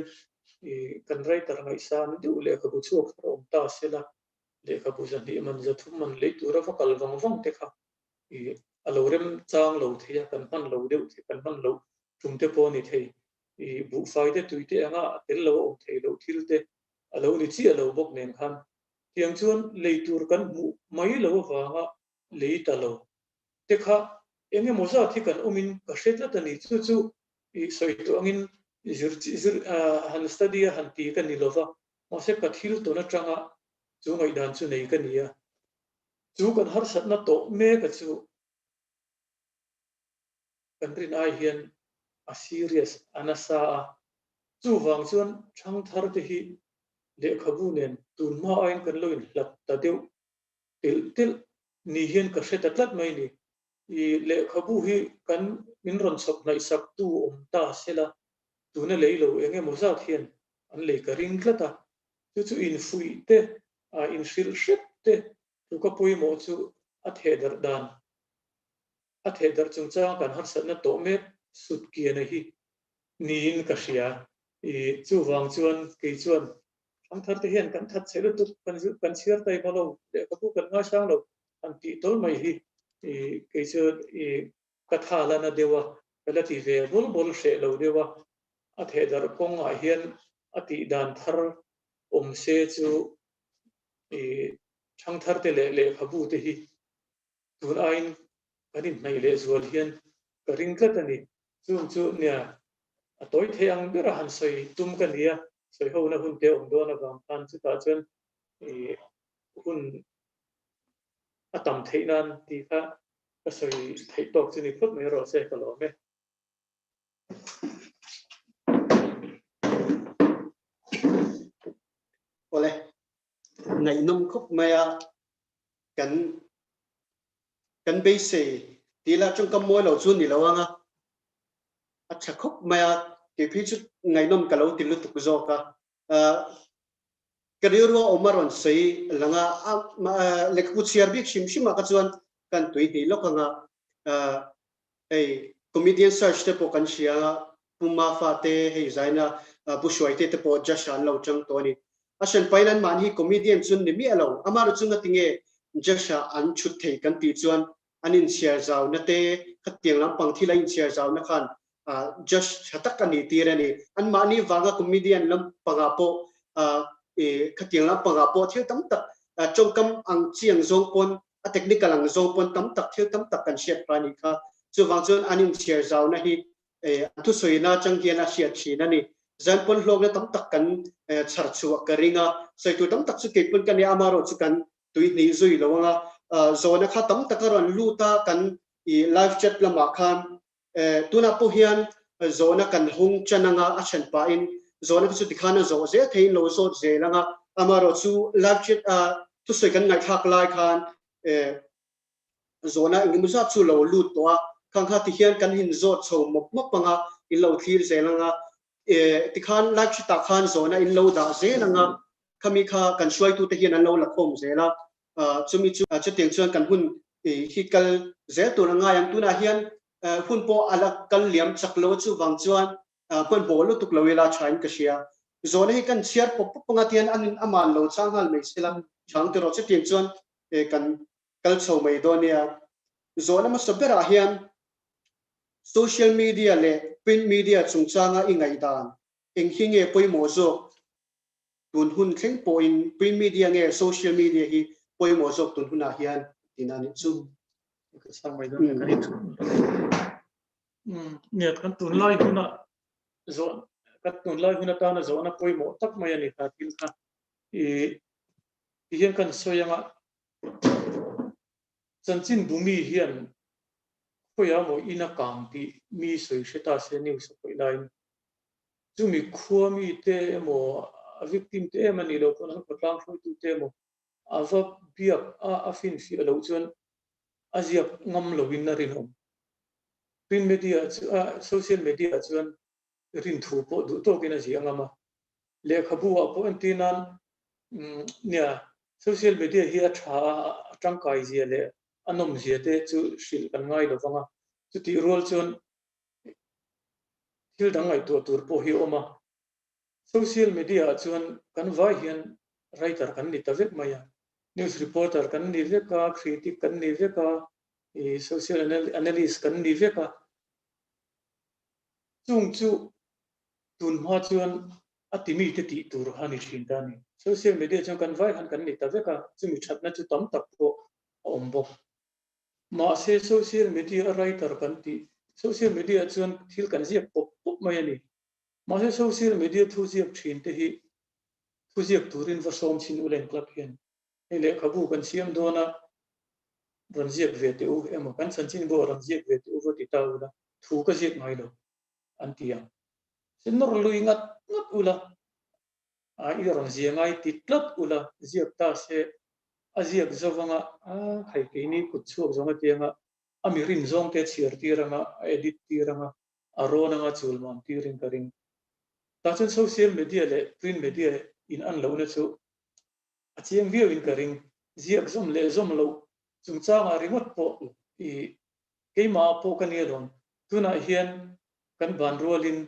i kan writer ngaihsan deuh lehkhabu chhuak thar awm ta sela lehkhabu zahnih man zathum man lei tura va kal vang vang te kha i a lo rem chang lo thei a, kan hman lo deuh thei, kan hman loh tum te pawh a ni thei. I buhfai te tui te anga a tel lo a awm theih loh thil te a lo ni chiah lo bawk nen khan tiang chuan lei tur kan hmuh mai lo avanga lei ta lo te kha eng emaw zat hi kan awmin ka hre tlat a ni. Chu chu i sawi tawh angin zir zir han study a han ti ka ni lova, mahse ka thil tawn atanga chu ngaihdan chu nei ka ni a. Chu kan harsatna tawh mek a chu kan rin ai hian a serious a nasa a, chuvang chuan thangthar te hi lehkhabu nen tun hma aiin kan lo inhlat ta deuh telh telh ni hian ka hre ta tlat mai ni. I lehkhabu hi kan min rawn chhawp hnaih sak tu awm ta sela, tuna lei lo eng emaw zat hian an lei ka ring tlat a, chu chu infuih te a inhrilh hrep te tluka pawimawh chu a thehdarh dan, a thehdarh chungchanga kan harsatna tawh mek sut kiana hi niin ka hria. I chuvang chuan kei chuan thangthar te hian kan that chhe lutuk, kan kan chhiar taima lo, lehkhabu kan ngaisang lo han tih tawl mai hi i kei chu i ka tha la na deuh a, ka la ti ve bawl bawl hreh lo deuh a, a thehdarh kawngah hian a tih dan thar awm se chu i thangthar te leh lehkhabu te hi tun aiin kan inhnaih leh zual hian ka ring tlat a ni. Chung chu nia a tawi thei ang bera han sawi tum ka ni a, sawi hona hun te awm dawn avang khan chutah chuan i hun a tam theih nan tih kha ka sawi theih tawk chu ni phawt mai rawh se ka lawm e. Awle, ngaihnawm khawp mai a, kan kan beisei tih lah tawngkam mawi lo chu ni lo ang a, a tha khawp mai a, kei phei chu ngaihnawm ka lo ti lutuk zawk a, ka rilru a awm a rawn sawi lang a, lehkhabu chhiar bik hrim hrim ah kha chuan kan tui hnih lawk ang a, Hei comedian search te pawh kan hria a, Pu Mafa te hei zaina Pu Hruaite te pawh judge ah an lo chang tawh a ni. A hran pahin an mahni hi comedian chu an ni miah lo, amaherawh chu ngatinge judge ah an chhut thei kan tih chuan an inchhiar zauna te khatiang lampang thil a inchhiar zauna khan judge tha tak a nih tir a ni. An mahni vanga comedian lampangah pawh khatiang lampangah pawh thil tam tak tawngkam ang chiang zawng pawn a technical ang zawng pawn tam tak thil tam tak kan hriat phah a nih kha. Chuvang chuan an inchhiar zauna hi an thusawina atang hian a hriat thin a ni. Zan pawn hlawkna tam tak kan chhar chhuah ka ring a, sawi tur tam tak chu kei pawn ka nia, amaherawh chu kan tui hnih zui lo ang a. Zawhna kha tam tak a rawn lut a kan i live chat lamah khan tunah pawh hian zawhna kan hawng chan anga a chhan pahin zawhna kha chu tikhan a zawh zel theiin lo zawt zel anga, amaherawh chu live chat thusawi kan ngaihthlak lai khan zawhna engemaw zat chu lo lut tawh a, khang kha tihian kan in zawt chho mawp mawp anga in lo thlir zel anga, tikhan live chat ah khan zawhna in lo dah zel anga khami kha kan hruaitute hian an lo la khawm zel a, chumi chu chutiang chuan kan hun hi kal zel tur a ngai ang. Tunah hian hun pawh a la kal liam chak lo a, chuvang chuan hmanhmawh lutuk lo ila thain ka hria. Zawhna hi kan chhiar pawp pawp anga tihian an aman lo chang nghal mai sela chang tiraw chutiang chuan kan kal chho mai dawn nia. Zawhna hmasa berah hian social media leh print media chungchanga i ngaihdan eng hi nge pawimawh zawk? Tun hun thleng pawhin print media nge social media hi pawimawh zawk tun hunah hian tihna a nih chu. Ka chhang mai dawn ka rin. Nia kan tunlai huna zawh kan tunlai hun atana zawhna pawimawh tak mai a ni kha thil kha. I ti hian kan sawi anga chanchin bumi hian khawiah maw in a kang tih mi sawi hre ta se news a khawih laiin. Chumi khua mite emaw, a victim te em a nih loh pawn an khawtlang hruaitute emaw a va biak a, a finfiah loh chuan a ziak ngam loin a rinawm. Print media chu a social media ah chuan rinthu pawh duh tawkin a ziah ngam a. Lehkhabu ah pawh entir nan nia social media hi a tha a, a tangkai zia leh a nawm zia te chu hrilh kan ngai lo vang a. Chutih rual chuan thil dang ngaihtuah tur pawh hi a awm a. Social media ah chuan kan vai hian writer kan ni ta vek mai a, news reporter kan ni vek a, critic kan ni vek a, ih social analyst kan ni vek a. Chung chu tun hma chuan a ti mite tih tur kha a ni thin ta a ni. Social media chuan kan vai khan kan ni ta vek a, chumi thatna chu tam tak pawh a awm bawk. Mahse social media a writer kan tih, social media ah chuan thil kan ziak pawp pawp mai a ni. Mahse social media thu ziak thin te hi thu ziak turin va sawm chin Ulen Club hian hei lehkhabu kan siam dawn a, rawn ziak ve teh u emaw kan chanchinbu ah rawn ziak ve teh u va ti ta ula thu ka ziak ngai lo an ti ang. Se nawr lui ngat ngat ula a i rawn zia ngai ti tlat ula ziak ta se a ziak zo anga a khai keini kut chhuak zawng atianga a mi rin zawng te chhiar tir anga a edit tir anga a rawn anga chul mam tirin ka ring. Tah chuan social media leh print media in an lohna chu a chiang viau in ka ring. Ziak zawm leh zawm loh chungchangah ringawt pawh i keimah pawh ka nia lawm. Tunah hian kan ban rualin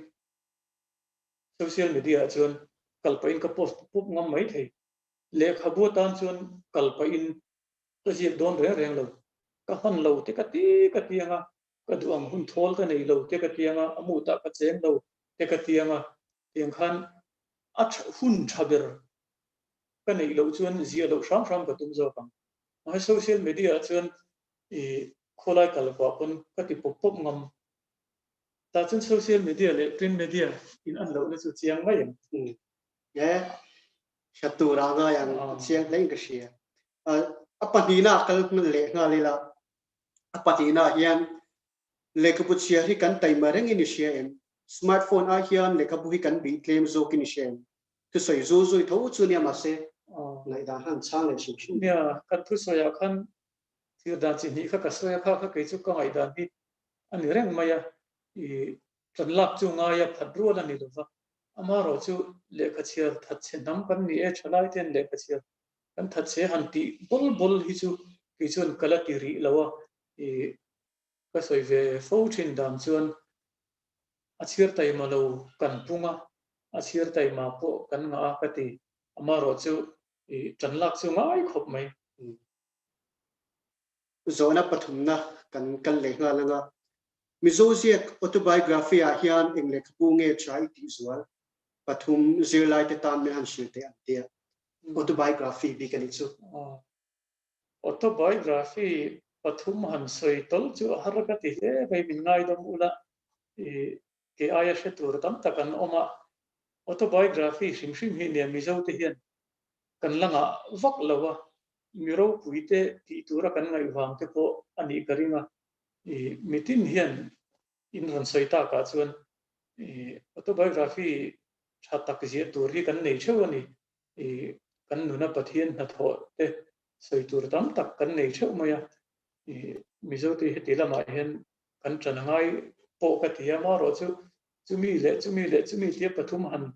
social media ah chuan kal pahin ka post pup ngam mai thei. Lehkhabu atan chuan kal pahin ka ziak dawn reng reng lo. Ka hman lo te ka ti ka ti anga, ka duh ang hun thawl ka nei lo te ka ti anga, a mutah ka cheng lo te ka ti anga, tiang khan a hun tha ber ka neih loh chuan ziah loh hram hram ka tum zawk ang. Mahse social media ah chuan i khawlai kal kuah pawn ka ti pawp pawp ngam. Tah chuan social media leh print media in an lohna chu chiang mai ang. E, hre tur a ngai ang a chiang hle in ka hria. A pahnihna kal leh nghal ila, a pahnihna hian lehkhabu chhiar hi kan taima reng in i hria em? Smartphone ah hian lehkhabu hi kan bih tlem zawk in i hria em? Thusawi zu zui tho chu nia mahse ngaihdan han chhang leh hrim hrim. Nia, kan thusawiah khan thil dan chi hnih kha ka sawi a, kha kha kei chu ka ngaihdan hi a ni reng mai a, i Ṭan lak chu ngaia phat rual a ni lo va, amaherawhchu lehkha chhiar thatchhe hnam kan ni e, ṭhalai ten lehkha chhiar kan thatchhe han tih bawl bawl hi chu kei chuan ka la ti rih lo a, i ka sawi ve fo ṭhin dan chuan a chhiar taima lo kan pung a, a chhiar taima pawh kan ngah a ka ti, amaherawhchu i ṭan lak chu ngai khawp mai. Zawhna pathumna kan kal leh nghal ang a, Mizo ziak autobiography ah hian eng lehkhabu nge tha i tih zual? Pathum zirlai te tan min han hrilh teh an tia. Autobiography bik a nih chu. Autobiography pathum han sawi tawlh chu a har ka ti hle mai, min ngaidawm ula i kei aia hre tur tam tak an awm a. Autobiography hrim hrim hi nia Mizo te hian kan la ngah vak lo a, mi ropui te tih tura kan ngaih vang te pawh a nih ka ring a. I mitin hian in rawn sawi takah chuan i autobiography tha tak ziah tur hi kan nei theuh a ni. I kan nuna Pathian hnathawh te sawi tur tam tak kan nei theuh mai a. I Mizote heti lamah hian kan ṭan a ngai pawh ka ti a, amaherawh chu chumi leh chumi leh chumi tia pathum han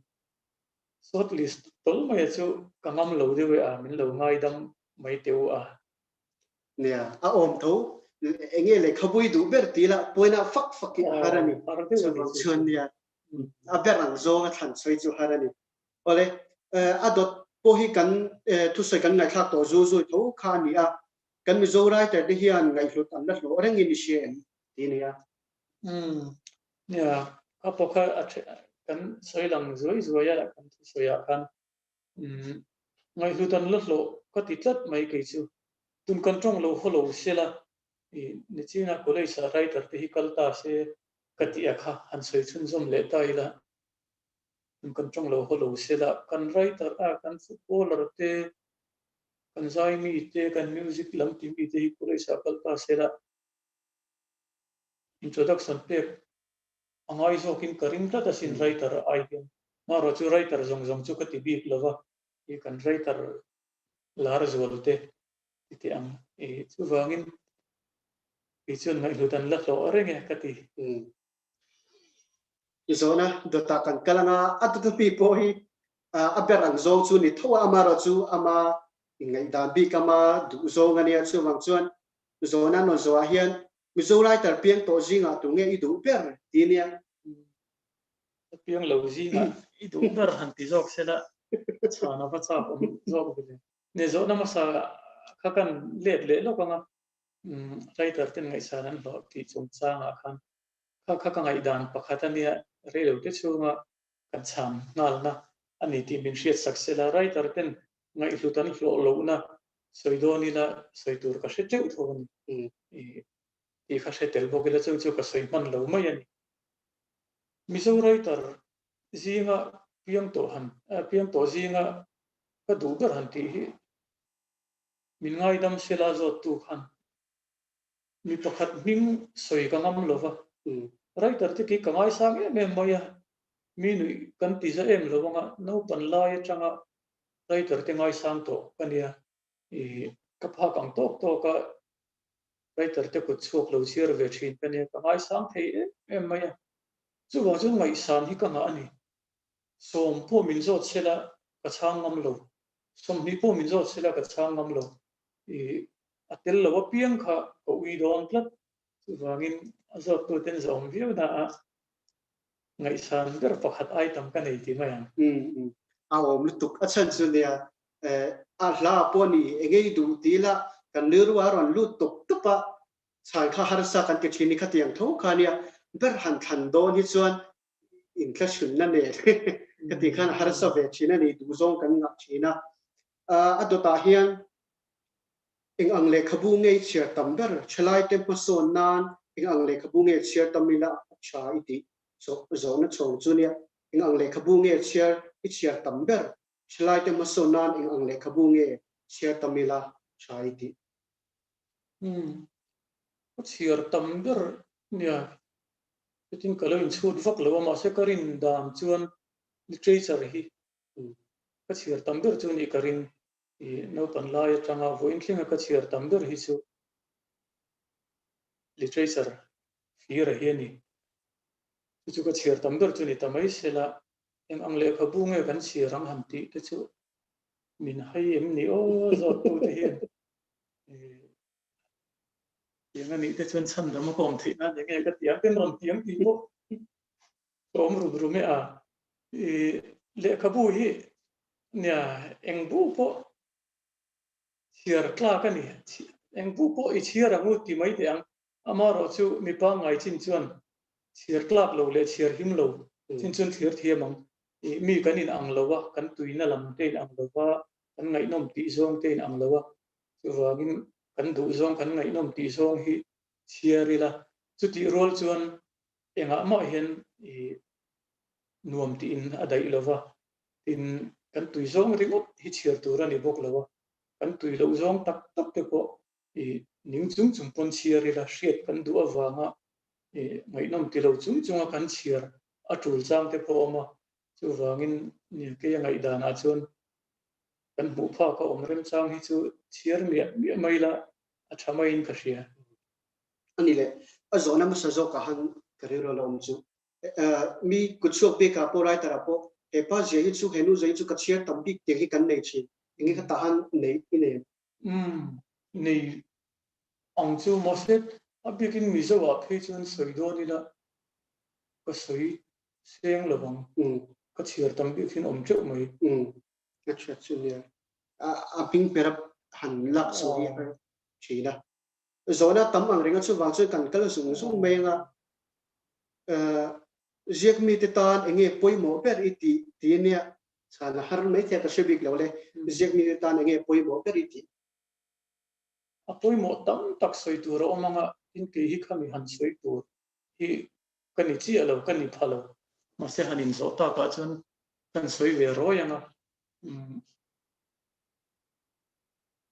short list tawlh mai a chu ka ngam lo deuh e a, min lo ngaidam mai teh u a. Nia, a awm tho. Enge lehkhabu i duh ber ti la, pawina fak fak i a har a ni. Chuvang chuan nia, a ber ang zawng a thlan sawi chu har a ni. Awle, a dawt pawh hi kan thusawi kan ngaihthlak tawh zu zui tho kha a ni a. Kan Mizo writer te hian ngaihhlut an la hlawh rengin i hria em? Ti nia. Umm, nia, kha pawh kha a kan sawi lang zuai zuai a kan thusawi ah khan. Umm, ngaihhlut an la hlawh ka ti tlat mai kei chu. Tun kan tawng lo haw lo sela, i nichina college ah writer te hi kal ta se ka tih a kha han sawi chhunzawm leh ta ila. Tun kan tawng lo haw lo sela, kan writer a kan footballer te, kan zai mi te, kan music lam ti mi te hi college ah kal ta sela introduction pek. A ngai zawkin ka ring tlat asin writer ai hian. Marawh chu writer zawng zawng chu ka ti bik lo va, i kan writer lar zual te ti teh ang. I chuvangin kei chuan ngaihhlut an la hlawh reng e ka ti. I zawhna dawtah kan kal anga a dawt mi pawh hi a ber ang zawng chu ni tho a, amarawh chu ama ingaihdan bik ama duh zawng a nia. Chuvang chuan zawhna nawn zawhah hian Mizo writer piang tawh zingah tu nge i duh ber ti nia? Ka piang lo zingah i duh ber han ti zawk sela chhan a va chak awm zawk ve le. Ne zawhna hmasa kha kan let leh lawk anga writer ten ngaihsan an hlawh tih chungchangah khan kha kha ka ngaihdan pakhat a nia reilote chhunga kan chhan nghalna a ni tih min hriat sak sela writer ten ngaihhlut an hlawh lohna sawi dawn ila sawi tur ka hre teuh tho a ni tih kha hre tel bawk ila chu chu ka sawi hman lo mai a ni. Mizo writer zinga piang tawh han piang tawh zinga ka duh ber han tih hi min ngaidam sela zawttu khan mi pakhat hming sawi ka ngam lo va, writer te khi ka ngaisang em em mai a, mi nuih kan ti za em lo anga naupan lai atanga writer te ngaisang tawh ka nia, i ka phak ang tawk tawk a writer te kut chhuak lo chhiar ve thin ka nia, ka ngaisang thei em em mai a, chuvang chuan ngaihsan hi ka ngah a ni. Sawm pawh min zawt sela ka chhang ngam lo, 20 pawh min zawt sela ka chhang ngam lo, i a tel lo apiang kha ka ui dawn tlat, chuvangin a zawttuten zawm viau na a Ngaihsan ber pakhat ai tam ka nei ti mai ang. Umm a awm lutuk a chhan chu nia a hla pawh ni engei duh ti ila kan rilru a rawn lut tup tup a chhan kha harsa kan ti thin i khatiang tho kha nia ber han thlan dawn hi chuan inthlahrunna nen ka tih khan a harsa ve thin a ni duh zawng kan ngah thin a a dawtah hian eng ang lehkhabu nge i chhiar tam ber? Thalaite hmasawn nan eng ang lehkhabu nge chhiar tam ila a tha i tih zawhna chhawng chu nia. Eng ang lehkhabu nge chhiar i chhiar tam ber? Thalaite hmasawn nan eng ang lehkhabu nge chhiar tam ila tha i tih? Umm, ka chhiar tam ber nia. Chutin ka lo inchhut vak lo a, mahse ka rin dan chuan literature hi ka chhiar tam ber chu nih ka ring. I naupan lai atanga vawiin thlenga ka chhiar tam ber hi chu literature fir a hi a ni. Chu chu ka chhiar tam ber chu ni ta mai sela, eng ang lehkhabu nge kan chhiar ang han tih te chu min hai em ni aw zawttute hian tiang a nih te chuan chhandam a ka awm theih nan eng nge ka ti ang ten rawn ti ang tih pawh ka awm rum rum e a. I lehkhabu hi Nia, eng bu pawh chhiar tlak a ni. Eng bu pawh i chhiar ang u ti mai teh ang. Amaherawh chu mi pangngai chin chuan chhiar tlak lo leh chhiar him lo chin chuan thlir thiam ang. I mi kan in ang lo a, kan tuina lam te in ang lo va, kan ngaihnawm tih zawng te in ang lo a. Chuvangin kan duh zawng, kan ngaihnawm tih zawng hi chhiar ila. Chutih rual chuan engah mah hian i nuam tiin a daih lo va. Tin, kan tui zawng ringawt hi chhiar tur a ni bawk lo a, kan tui loh zawng tak tak te pawh i ning chung chung pawn chhiar ila hriat kan duh avanga i ngaihnawm ti lo chung chunga kan chhiar a tul chang te pawh a awm a, chuvangin kei a ngaihdanah chuan kan hmuh phak a awm remchang hi chu chhiar miah miah mai ila a tha maiin ka hria. A ni le, a zawhna hmasa zawkah han ka rilru a la awm chu. Mi kut chhuak bik ah pawh writer ah pawh he pa zia hi chu he nu zia hi chu ka chhiar tam bik tiang hi kan nei thin. Enge ka tah han nei i nei em? Umm nei ang chu mahse a bikin Mizo ah phei chuan sawi dawn ila ka sawi seng lo ang. Ka chhiar tam bik hian awm teuh mai. Umm ka hriat chu nia. A hming ber a han lak chho hi a har thin a. Zawhna tam ang reng a chuvang chuan kan kal zung zung mai anga Ziak mite tan eng nge pawimawh ber i tih ti ania chhan a har mai thei a ka hre bik lo le. Ziak mite tan eng nge pawimawh ber i tih? A pawimawh tam tak sawi tur a awm anga tin kei hi khami han sawi tur hi ka ni chiah lo, ka ni pha lo. Mahse han inzawh takah chuan kan sawi ve rawi anga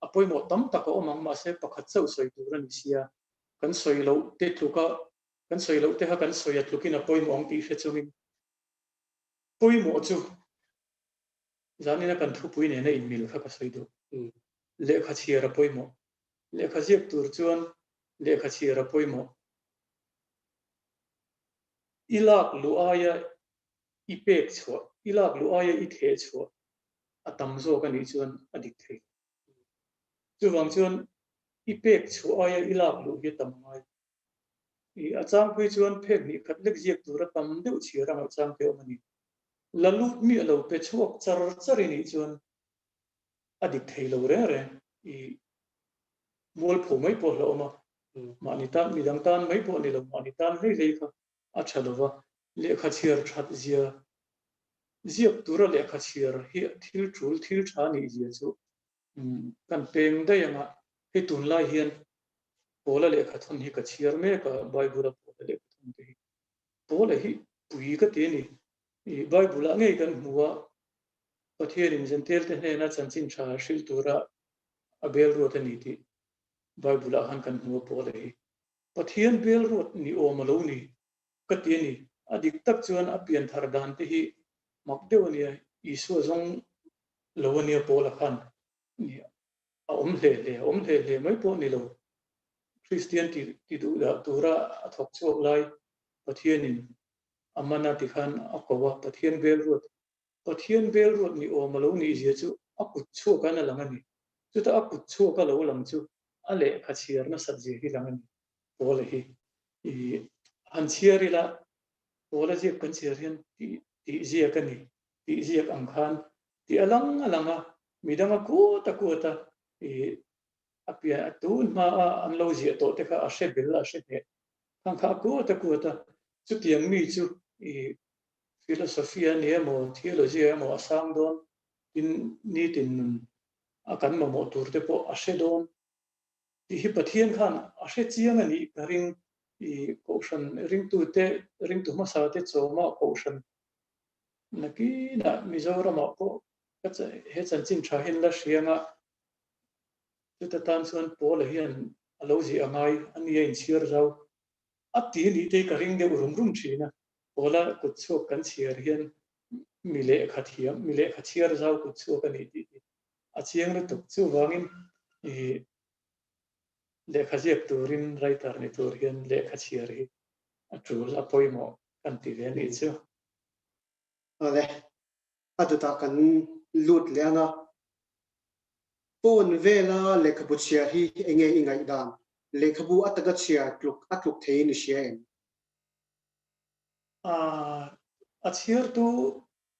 a pawimawh tam tak a awm ang mahse pakhat chauh sawi tur a ni sia. Kan sawi loh te tluka. Kan sawi loh te kha kan sawi a tlukin a pawimawh ang tih hre chungin pawimawh chu zanina kan thupui nena inmil kha ka sawi duh. Lehkha chhiar a pawimawh. Lehkha ziak tur chuan lehkha chhiar a pawimawh. I lak luh aia i pek chhuah, i lak luh aia i theh chhuah a tam zawk a nih chuan a dik thei. Chuvang chuan i pek chhuah aia i lak luh hi a tam ngai. I a changpui chuan phek hnih khat lek ziak tur a tam deuh chhiar a ngaihchang te awm a ni. La lut miah lo pe chhuak char char i nih chuan a dik thei lo reng reng. I mualpho mai pawh hlauhawm a, mahni tan midang tan mai pawh a ni lo, mahni tan hlei hlei kha a tha lo va, lehkha chhiar that zia ziak tura lehkha chhiar hi thil tul thil tha nih zia chu kan peng daih ang a, hei tunlai hian Paula lehkha thawn hi ka chhiar mek a, Bible-a Paula lehkha thawn te hi. Paula hi pui ka ti a ni. I Bible-ah ngei kan hmu a, Pathianin Jentail-te hnena chanchin tha hrilh tura a bel ruat a ni tih Bible-ah khan kan hmu a Paula hi. Pathian bel ruat ni awm a lo ni ka ti a ni. A dik tak chuan a pian thar dan te hi mak deuh a nia, Isua zawng lo a nia Paula khan. A awm hle hle, a awm hle hle mai pawh ni lo. Kristian ti ti duh dah tura a thawk chhuak lai Pathianin a man a tikhan a ko a, Pathian bel ruat, Pathian bel ruat ni awm a lo nih zia chu a kut chhuak an a lang a ni. Chutah a kut chhuak a lo lang chu a lehkha chhiar nasat zia hi lang a ni. Paula hi i han chhiar ila, Paula ziak kan chhiar hian tih tih ziak a ni, tih ziak ang khan tih a lang a lang a, midang a kuat a kuat a, i a pian a tun hma a an lo ziah tawh te kha a hre bel a hre hneh khang kha a kuat a kuat a, chutiang mi chu i philosophy a ni emaw theology emaw a sang dawn tin nitin nun a kan mamawh tur te pawh a hre dawn tih hi Pathian khan a hre chiang a nih ka ring i kohhran ringtute ringtu hmasa te chawma kohhran Nakinah Mizoramah pawh ka he chanchin tha hian la hriang a, chuta tan chuan Paula hian a lo ziah a ngai a nia inchhiar zau a ti nih te hi ka ring deuh rum rum thin a, Paula kut chhuak kan chhiar hian mi lehkha thiam, mi lehkha chhiar zau kut chhuak a ni tih hi a chiang lutuk. Chuvangin ih lehkha ziak turin writer ni tur hian lehkha chhiar hi a tul a pawimawh kan ti ve a nih chu. Awle, a dawtah kan lut leh ang a. Phone vela lehkhabu chhiar hi enge i ngaihdan? Lehkhabu a taka chhiar tluk a tluk theiin i hria em? A chhiartu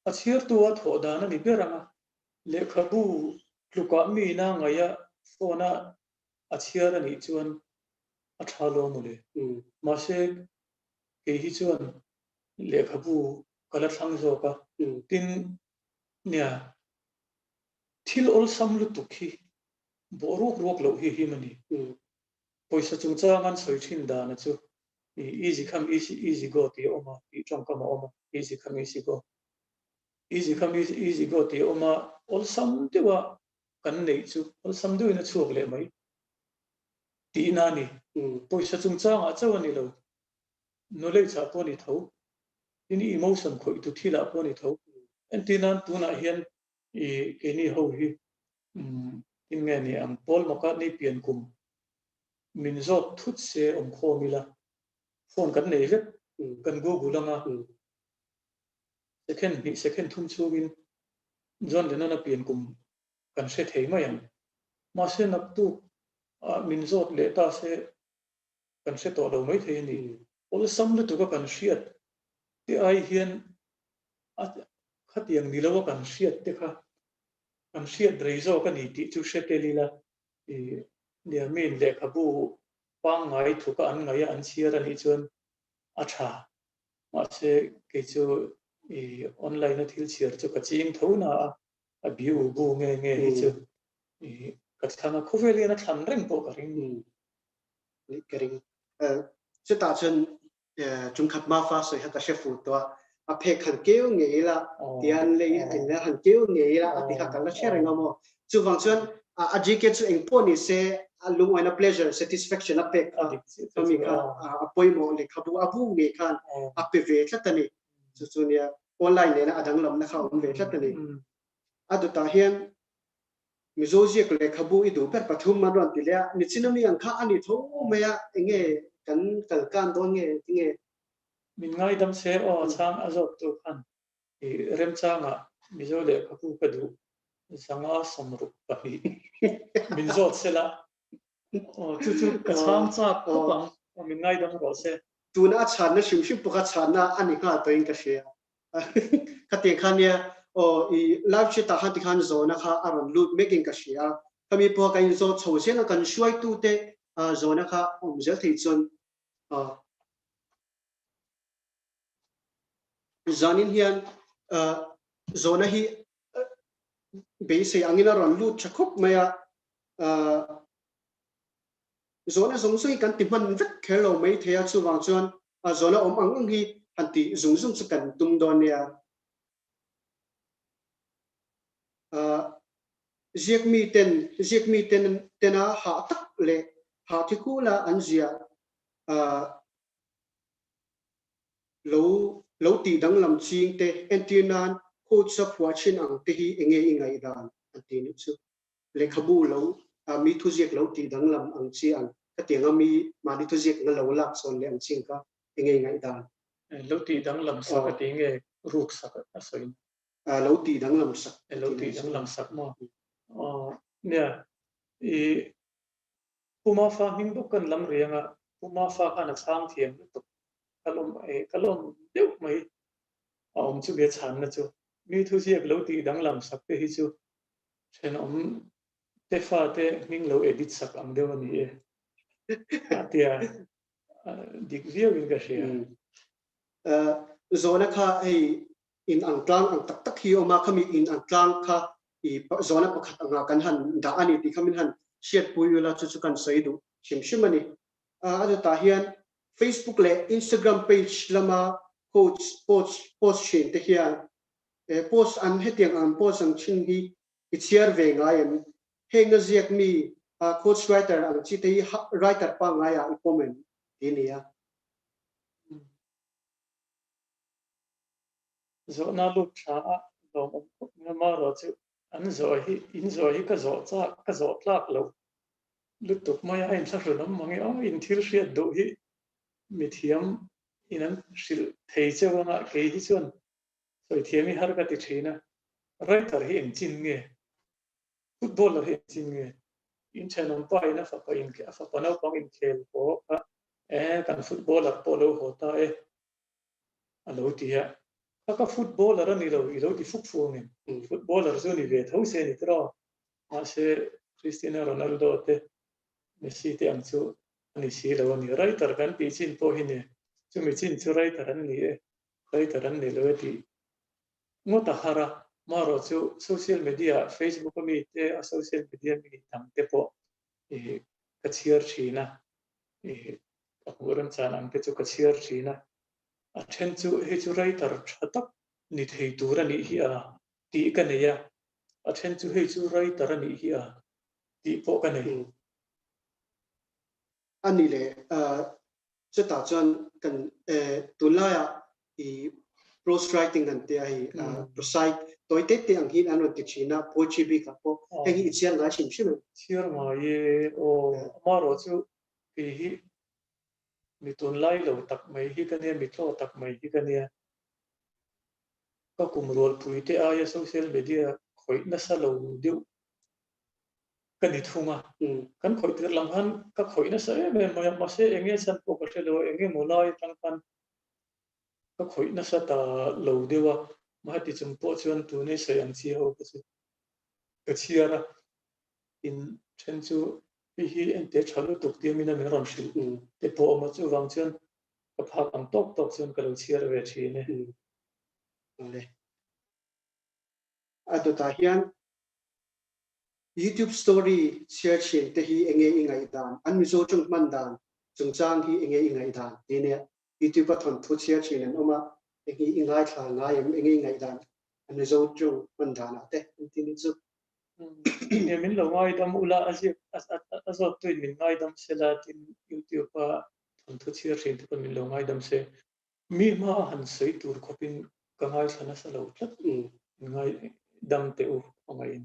a chhiartu a thawh dan a ni ber ang a. Lehkhabu tlukah mi ina ngaih a phone a a chhiar a nih chuan a tha lo mawle. Mahse kei hi chuan lehkhabu ka la thlang zawk a, tin nia thil awlsam lutuk hi bawh ruak ruak loh hi him a ni. Pawisa chungchang an sawi thin dana chu easy come easy easy go tih a awm a, tih tawngkam a awm a, easy come easy go, easy come easy easy go tih a awm a, awlsam deuha kan neih chu awlsam deuhin a chhuak leh mai tihna a ni. Pawisa chungchangah chauh a ni lo. Knowledge ah pawh a ni tho, tin emotion khawih tu thil ah pawh a ni tho. Entir nan tunah hian i keini ho hi tin nge ni ang Paul McCartney pian kum min zawt thut se awm khawm ila phone kan nei vek kan google anga second hnih second thum chhungin John Lennon a pian kum kan hre thei mai ang. Mahse naktuk ah min zawt leh ta se kan hre tawh lo mai thei a ni. Awlsam lutuk a kan hriat te ai hian a khatiang ni lo a kan hriat te kha kan hriat rei zawk a ni tih chu hre tel ila i nia miin lehkhabu pangngai thuka an ngaih a an chhiar a nih chuan a tha. Mahse kei chu i online a thil chhiar chu ka ching tho na a, a biu bu nge nge hi chu i ka thlang a, khawvel hian a thlan reng pawh ka ring. Ka ring. Chutah chuan chungkhat mafa sawi kha ka hre fu tawh a, a phek han keu ngei ila tian lei in la han keu ngei ila a ti kha ka la hre reng a maw. Chuvang chuan a GK chu eng pawh ni se a lungawina pleasure satisfaction a pek kha khami kha a pawimawh lehkhabu a bu ngei khan a pe ve tlat a ni. Chu chu nia online nena a danglamna kha a awm ve tlat a ni. A dawtah hian Mizo ziak lehkhabu i duh ber pathum an rawn ti leh a, nichin ami ang kha a ni tho mai a, enge kan kal kan dawn nge tinge? Min ngaidam se aw a chhang a zawt tu khan i remchangah Mizo lehkhabu ka duh 562 min zawt se la aw chu chu ka chhang chak khawp ang aw min ngaidam rawh se. Tuna a chhanna hrim hrim pawh kha chhanna a ni nghal tawhin ka hria. Khatiang kha nia aw i live chat ah khan tikhan zawhna kha a rawn lut mek in ka hria a, khami pawha kan inzawt chho zel a kan hruaitu te zawhna kha awm zel thei chuan zanin hian zawhna hi beisei angin a rawn lut tha khawp mai a, Zawhna zawng zawng hi kan ti hman vek kher lo mai thei a, chuvang chuan zawhna awm ang ang hi han tih zung zung chu kan tum dawn nia. Ziak mi ten ziak mi ten tena hah tak leh hah thi khula an ziah lo lo tih danglam ching te entir nan quotes a phuah thin ang te hi enge i ngaihdan an ti nih chu. Lehkhabu lo mi thuziak lo tih danglam ang chi ang ka ti anga mi mahni thuziak anga lo lak sawn leh ang chi ang kha enge i ngaihdan? Lo tih danglam sak a ti nge ruk sak a sawi? Lo tih danglam sak a ti Lo tih danglam sak maw? Aw nia i Pu Mafa hming bawk kan lam riang a, Pu Mafa khan a chhang thiam lutuk ka lawm ka lawm deuh mai a awm chu bia chhanna chu mi thuziak lo tih danglam sak te hi chu Thenawm te fate hming lo edit sak ang deuh a ni e. A tia dik viau in ka hria. Zawhna kha hei in ang tlang ang tak tak hi a awm a, khami in ang tlang kha i zawhna pakhat anga kan han dah a ni tih kha min han hriatpui ula chu chu kan sawi duh hrim hrim a ni. A dawtah hian Facebook leh Instagram page lama quotes post post thin te hian He post an hetiang ang post ang thin hi i chhiar ve ngai em? Heng a ziak mi quotes writer ang chi te hi writer pangngai ah i pawm em? Ti a ni a. Zawhna lut tha a lawmawm khawp mai a, marawh chu an zawh hi in zawh hi ka zawh chak ka zawh tlak loh lutuk mai a, a inthlahrun awm mang e aw, in thil hriat duh hi mithiam in an hrilh thei cheu anga kei hi chuan Sawi thiam hi har ka ti thin a, writer hi eng chin nge? Footballer hi eng chin nge? In thenawm pa in a fapa in a fapa naupang inkhel haw kha e kan footballer pawh lo haw ta e a lo ti a, kha ka footballer a ni lo i lo ti fuk fuk ang em? Footballer chu ni ve tho se ni tiraw? Mahse Cristiano Ronaldo te Messi te ang chu a ni si lo a ni. Writer kan tih chin pawh hi ni, chumi chin chu writer an ni e. Writer an ni lo e tih ngawt a har a, marawh chu social media ah Facebook a mi te a social media mi dang te pawh ih ka chhiar thin a, ih ka hmuh remchan ang te chu ka chhiar thin a, a then chu hei chu writer tha tak ni thei tur a nih hi a tih ka nei a, a then chu hei chu writer a nih hi a tih pawh ka nei. A ni leh Chutah chuan kan tunlaiah i prose writing an tia hei prosai tawi te te ang hian an rawn ti thin a, poetry bikah pawh heng hi i chhiar ngai hrim hrim em? Chhiar ngai e, aw amaherawh chu kei hi mi tunlai lo tak mai hi ka nia, mi tlaw tak mai hi ka nia. Ka kum rualpui te aia social media khawih nasa lo deuh ka ni thung a, kan khawih tirh lam khan ka khawih nasa em em mai a, mahse eng nge chhan pawh ka hre lo a, eng emaw lai atang khan ka khawih nasa ta lo deuh a, mahati chung pawh chuan tun i sawi ang chi ho kha chu ka chhiar a, in then chu hei hi ente tha lutuk tia min a min rawn hrilh te pawh a awm a, chuvang chuan ka phak ang tawk tawk chuan ka lo chhiar ve thin e. A dawtah hian YouTube story chhiar thin te hi enge i ngaihdan? An Mizo tawng hman dan chungchang hi enge i ngaihdan? Ti nia YouTube a thawnthu chhiar thin an awm a, eng hi i ngaithla ngai em? Enge i ngaihdan an Mizo tawng hman danah te an ti nih chu. Nge min lo ngaidam ula a ziak a zawttuin min ngaidam sela tin YouTube a thawnthu chhiar thin te pawn min lo ngaidam se. Mi hma a han sawi tur khawpin ka ngaithla nasa lo tlat. Min ngaidam teh u khawngaihin.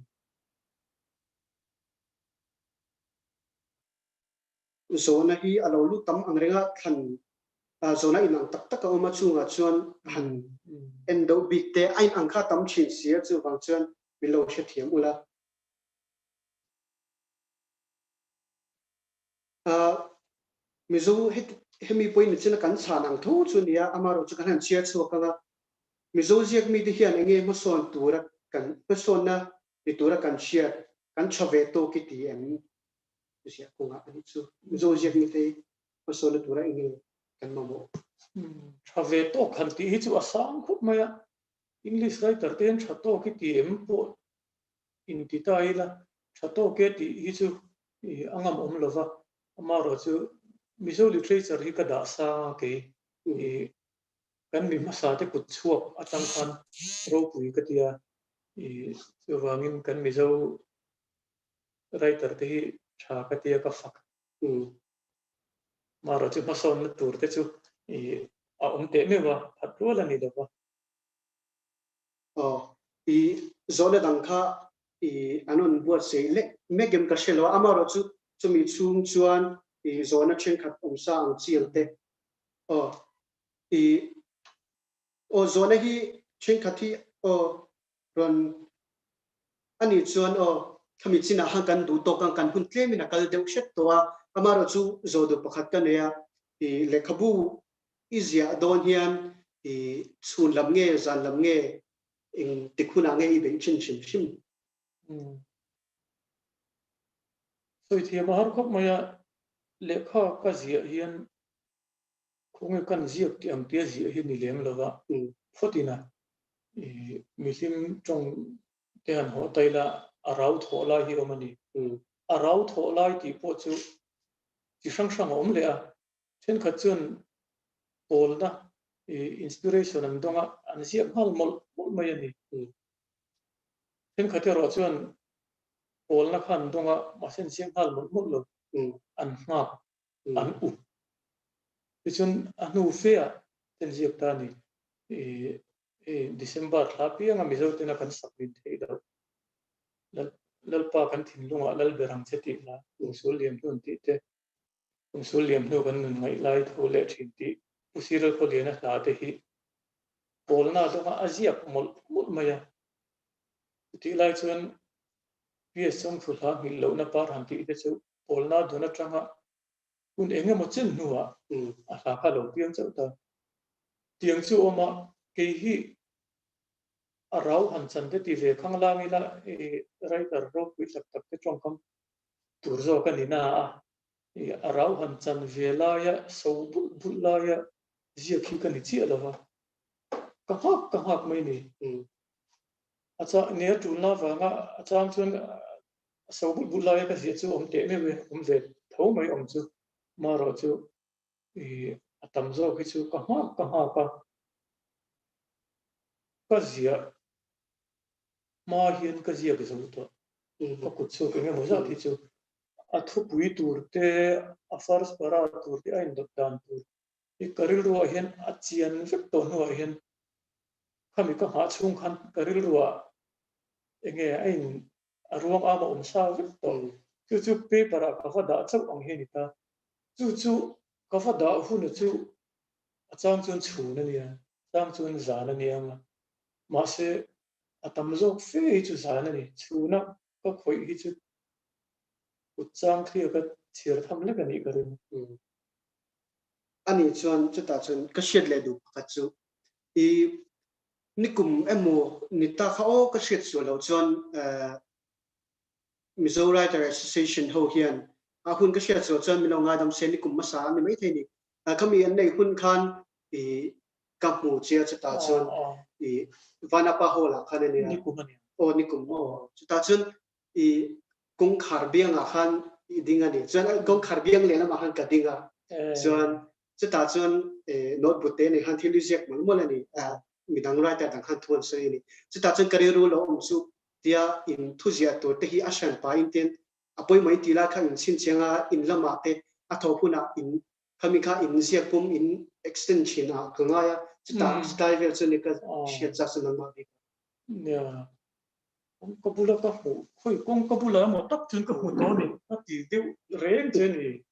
Zawhna hi a lo lut tam ang reng a, thlan zawhna inang tak tak a awm a, chungah chuan han en deuh bik te a inang kha tam thin si a, chuvang chuan min lo hrethiam ula. Mizo hemi pawhin nichina kan chhan ang tho chu nia, amaherawhchu chu kan han chhiar chhuak ang a, Mizo ziak mite hian enge hmasawn tura kan hmasawnna ni tura kan hriat kan tha ve tawk i ti em? Ziah kawngah a nih chu. Mizo ziak mite hi hmasawnna tura enge kan mamawh? Tha ve tawk han tih hi chu a sang khawp mai a, English writer te hian tha tawk i ti em pawh inti ta ila, tha tawk e tih hi chu a ngam awm lo va, amaherawhchu Mizo literature hi ka dah sang a kei kan mi hmasa te kut chhuak atang khan ropui ka ti a, chuvangin kan Mizo writer te hi tha ka ti a ka fak. Amaherawhchu hmasawnna tur te chu a awm teh meuh a, phat rual a ni lo va. Aw, i zawhna dang kha i an rawn buatsaih lek mek em ka hre lo a, amaherawhchu chumi chhung chuan i zawhna thenkhat awm sa ang chi ang te. Aw, i aw zawhna hi thenkhat hi aw rawn a nih chuan aw khami chinah khan kan duh tawk ang kan hun tlemin a kal deuh hret tawh a, amaherawhchu zawh duh pakhat ka nei a, i lehkhabu i ziah dawn hian i chhun lam nge zan lam nge eng tik hunah nge i beih thin hrim hrim? Sawi thiam a har khawp mai a, lehkha ka ziah hian khawnge kan ziak tih ang tia ziah hi ni lem lova phawt ina i mihlim tawng te han haw ta ila a rau thawh lai hi awm a ni. A rau thawh lai tih pawh chu chi hrang hrang a awm leh a, Thenkhat chuan pawlna inspiration an dawng a, an ziak nghal mawlh mawlh mai a ni. Thenkhat erawh chuan pawlna kha an dawng a, mahse an ziak nghal mawlh mawlh lo, an nghak, an up. Tichuan a hnu feah ten ziak ta a ni. December thla pianga Mizo tena kan sak min theih loh. Lalpa kan thinlungah lal ber ang che tih hla, Lungsul liam hnun tih te, Kum liam hnu kan nun ngaih lai tho leh thin tih Pu Cyril Khawliana hla te hi pawlna dawnga a ziak mawlh mawlh mai a. Chutih lai chuan PS Chawngthu hla nghilh lohna par han tih te chu pawlna dun atanga hun eng emaw chen hnuah a hla kha a lo piang chauh ta. Tiang chu awm a, kei hi a rau han chan te ti ve khanglang ila writer ropui tak tak te tawngkam tur zawk a ni na a, a rau han chan ve laia so bulh bulh laia ziak hi ka ni chiah lo va, ka nghak ka nghak mai ni. A chang nia tulna avanga a chang chuan a so bulh bulh laia ka ziah chu awm teh meuh e, awm ve tho mai awm chu, marawh chu a tam zawk hi chu ka nghak ka nghak a, ka ziah hma hian ka ziak zo tawh. Ka kut chhuak eng emaw zat hi chu a thupui tur te, a first para tur te, a indawt dan tur hi ka rilruah hian a chian vek tawh hnuah hian khami ka nghah chhung khan ka rilruah eng nge a in a ruang am a awm sa vek tawh. Chu chu paper ah ka va dah chauh ang hi a ni ta. Chu chu ka va dah hun chu a chang chuan chhun a nia, a chang chuan zan a nia ang a. Mahse a tam zawk fe hi chu zan a ni. Chhuna ka khawih hi chu kut chang thlia ka chhiar tham lek a nih ka ring. A nih chuan chutah chuan ka hriat leh duh pakhat chu i nikum emaw ni ta kha aw ka hriat sual loh chuan Mizo Writer Association ho hian a hun ka hriat sual chuan min lo ngaidam se nikum hmasa a ni maithei ni. Khami an neih hun khan i ka hmu che a chutah chuan i Vanapa Hall ah khan a nia. Nikum a nia. Aw nikum aw. Chutah chuan i kawngkhar biangah khan i ding a ni. Chuan kawngkhar biang lehlamah khan ka ding a. Chuan chutah chuan notebook te nei khan thil i ziak mawlh mawlh a ni. Midang writer dang khan thu an sawi a ni. Chutah chuan ka rilru lo awm chu Tia in thuziah tur te hi a hran pahin tin a pawimawh in tih lai kha in chhinchhiang a, in lamah te a tho hunah in khami kha in ziak pum in extend thin ah ka ngai a, chutah chutlai vel chu ni ka hriat chak chu nangmah bik ah. Nia, kawngka bula ka hmuh, khawi kawngka bulah emaw tak chuan ka hmu tawh a ni, ka ti deuh reng che a ni.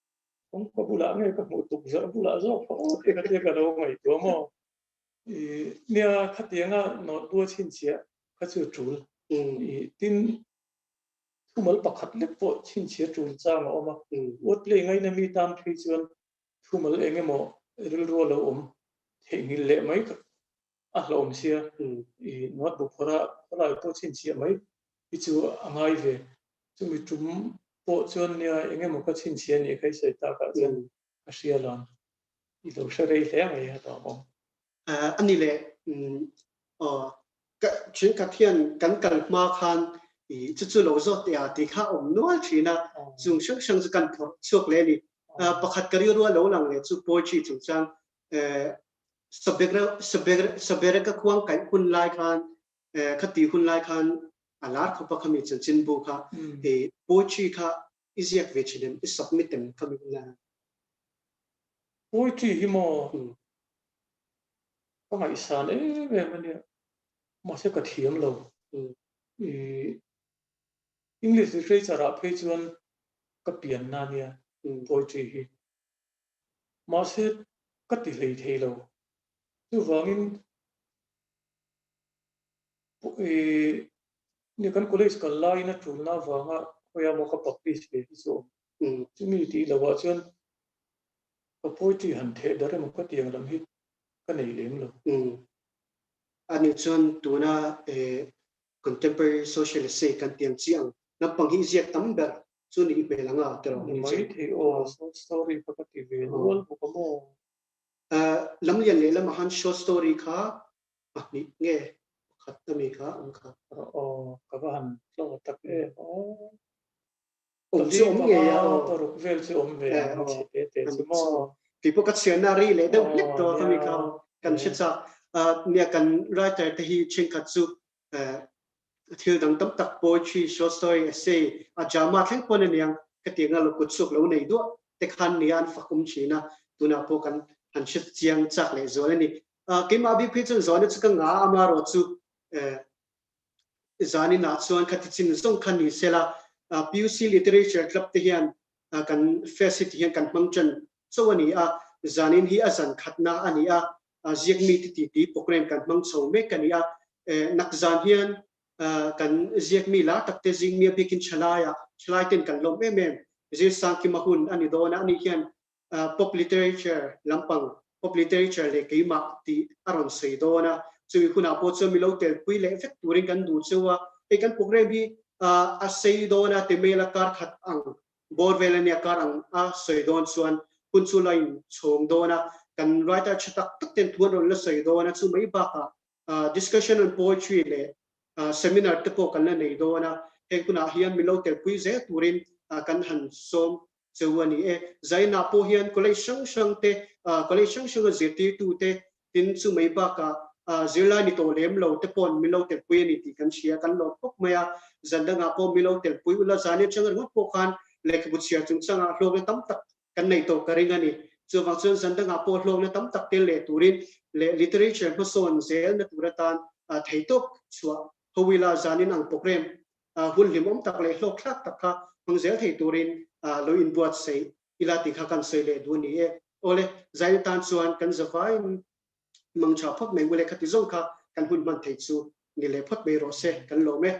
Kawngka bulah nge ka hmuh tukverh bulah zawk kha aw tih ka tia ka lo ngaihtuah maw. Nia, khatianga note bua chhinchhiah kha chu tul. Tin, thumal pakhat lek pawh chhinchhiah tul chang a awm a. Wordplay ngaina mi tan phei chuan thumal eng emaw rilru a lo awm theihnghilh leh mai a hlauhawm sia. Notebook phawrh a pawh chhinchhiah mai hi chu a ngai ve. Chumi tum pawh chuan nia eng emaw ka chhinchhiah nih kha i sawi takah chuan ka hria lo ang. I lo hre rei hle mai a lawmawm. A ni le, aw ka thenkhat hian kan kal hma khan i chu chu lo zawt teh a tih kha a awm nual thin a, chung hrang hrang chu kan phawrh chhuak leh a ni. Pakhat ka rilru a lo lang leh chu poetry chungchang Sabereka khuang kaih hun lai khan khati hun lai khan a lar khawp a khami chanchinbu kha i poetry kha i ziak ve thin em i submit em khami hun lai khan? Poetry hi maw ka ngaihsan em em a nia mahse ka thiam lo. I English literature ah phei chuan ka pianna a nia poetry hi mahse ka ti hlei thei lo. Chuvangin I ni kan college kal laiin a tulna avanga khawiah maw ka publish ve hi chu a awm. Chumi tih lohah chuan ka poetry han theh darh emaw ka tiang lam hi ka nei lem lo. Ani chuan tuna contemporary social essay kan tiang chi ang naupang hi ziak tam ber chu nih hmel anga ti rawh. Ni mai thei aw, short story kha ka ti ve nual bawk a maw? Lamlian leh lamah han short story kha pahnih nge pakhat ami kha awm kha. Aw ka va han tlawh tak em aw. Awm chu awm ngei a aw. Paruk vel chu awm ve ang chhe te te chu maw. Kei pawh ka chhiarna ri leh deuh hlek tawh a khami kha kan hre chak. Nia kan writer te hi thenkhat chu thil dang tam tak poetry, short story, essay, a drama thleng pawn aniang ka ti anga lo kut chhuak lo nei duah te khan nia an fak awm thin a, tunah pawh kan han hre chiang chak leh zual a ni. Keimah bik phei chuan zawhna chu ka ngah a, amaherawh chu zaninah chuan khati chin zawng kha ni sela, PUC Literature Club te hian kan fest hi ti hian kan hmang ṭan chauh a ni a, zanin hi a zan khatna a ni a, ziakmi te titi program kan hmang chho mek a ni a, nak zan hian kan ziakmi lar tak te zingmi a bikin ṭhalaiah ṭhalai ten kan lawm em em, Zirsangkima hun a ni dawn a, ani hian pop literature lampang, pop literature leh keimah tih a rawn sawi dawn a, chumi hunah pawh chuan milo telpui leh vek turin kan duh cheu a, hei kan program hi a sei dawn a, Temela kar khat ang bawr vel ania kar ang a sawi dawn chuan hun chu la in chhawng dawn a, kan writer tha tak tak ten thu an rawn la sawi dawn a, chu mai bakah discussion on poetry leh seminar te pawh kan la nei dawn a, heng hunah hian milo telpui zel turin kan han sawm Chu a ni e. Zainah pawh hian college hrang hrang te, college hrang hranga zirtirtu te, tin chu mai bakah zirlai ni tawh lem lo te paw'n min lo telpui a ni tih kan hria, kan lawm khawp mai a. Zan dangah pawh min lo telpui ula, zan atanga ringawt pawh khan lehkhabu chhiar chungchangah hlawkna tam tak kan nei tawh ka ring a ni. Chuvang chuan zan dangah pawh hlawkna tam tak tel leh turin leh literature hmasawn zelna tur atan theihtawp chhuah ho ila zanin ang program hun hlimawm tak leh hlawkthlak tak kha hmang zel thei turin lo inbuatsaih ila tih kha kan sawi leh duh a ni e. Awle, Zaina tan chuan kan zavaiin mangtha phawt mai ule khati zawng kha kan hun hman thei chu ni leh phawt mai rawh se, kan lawm e.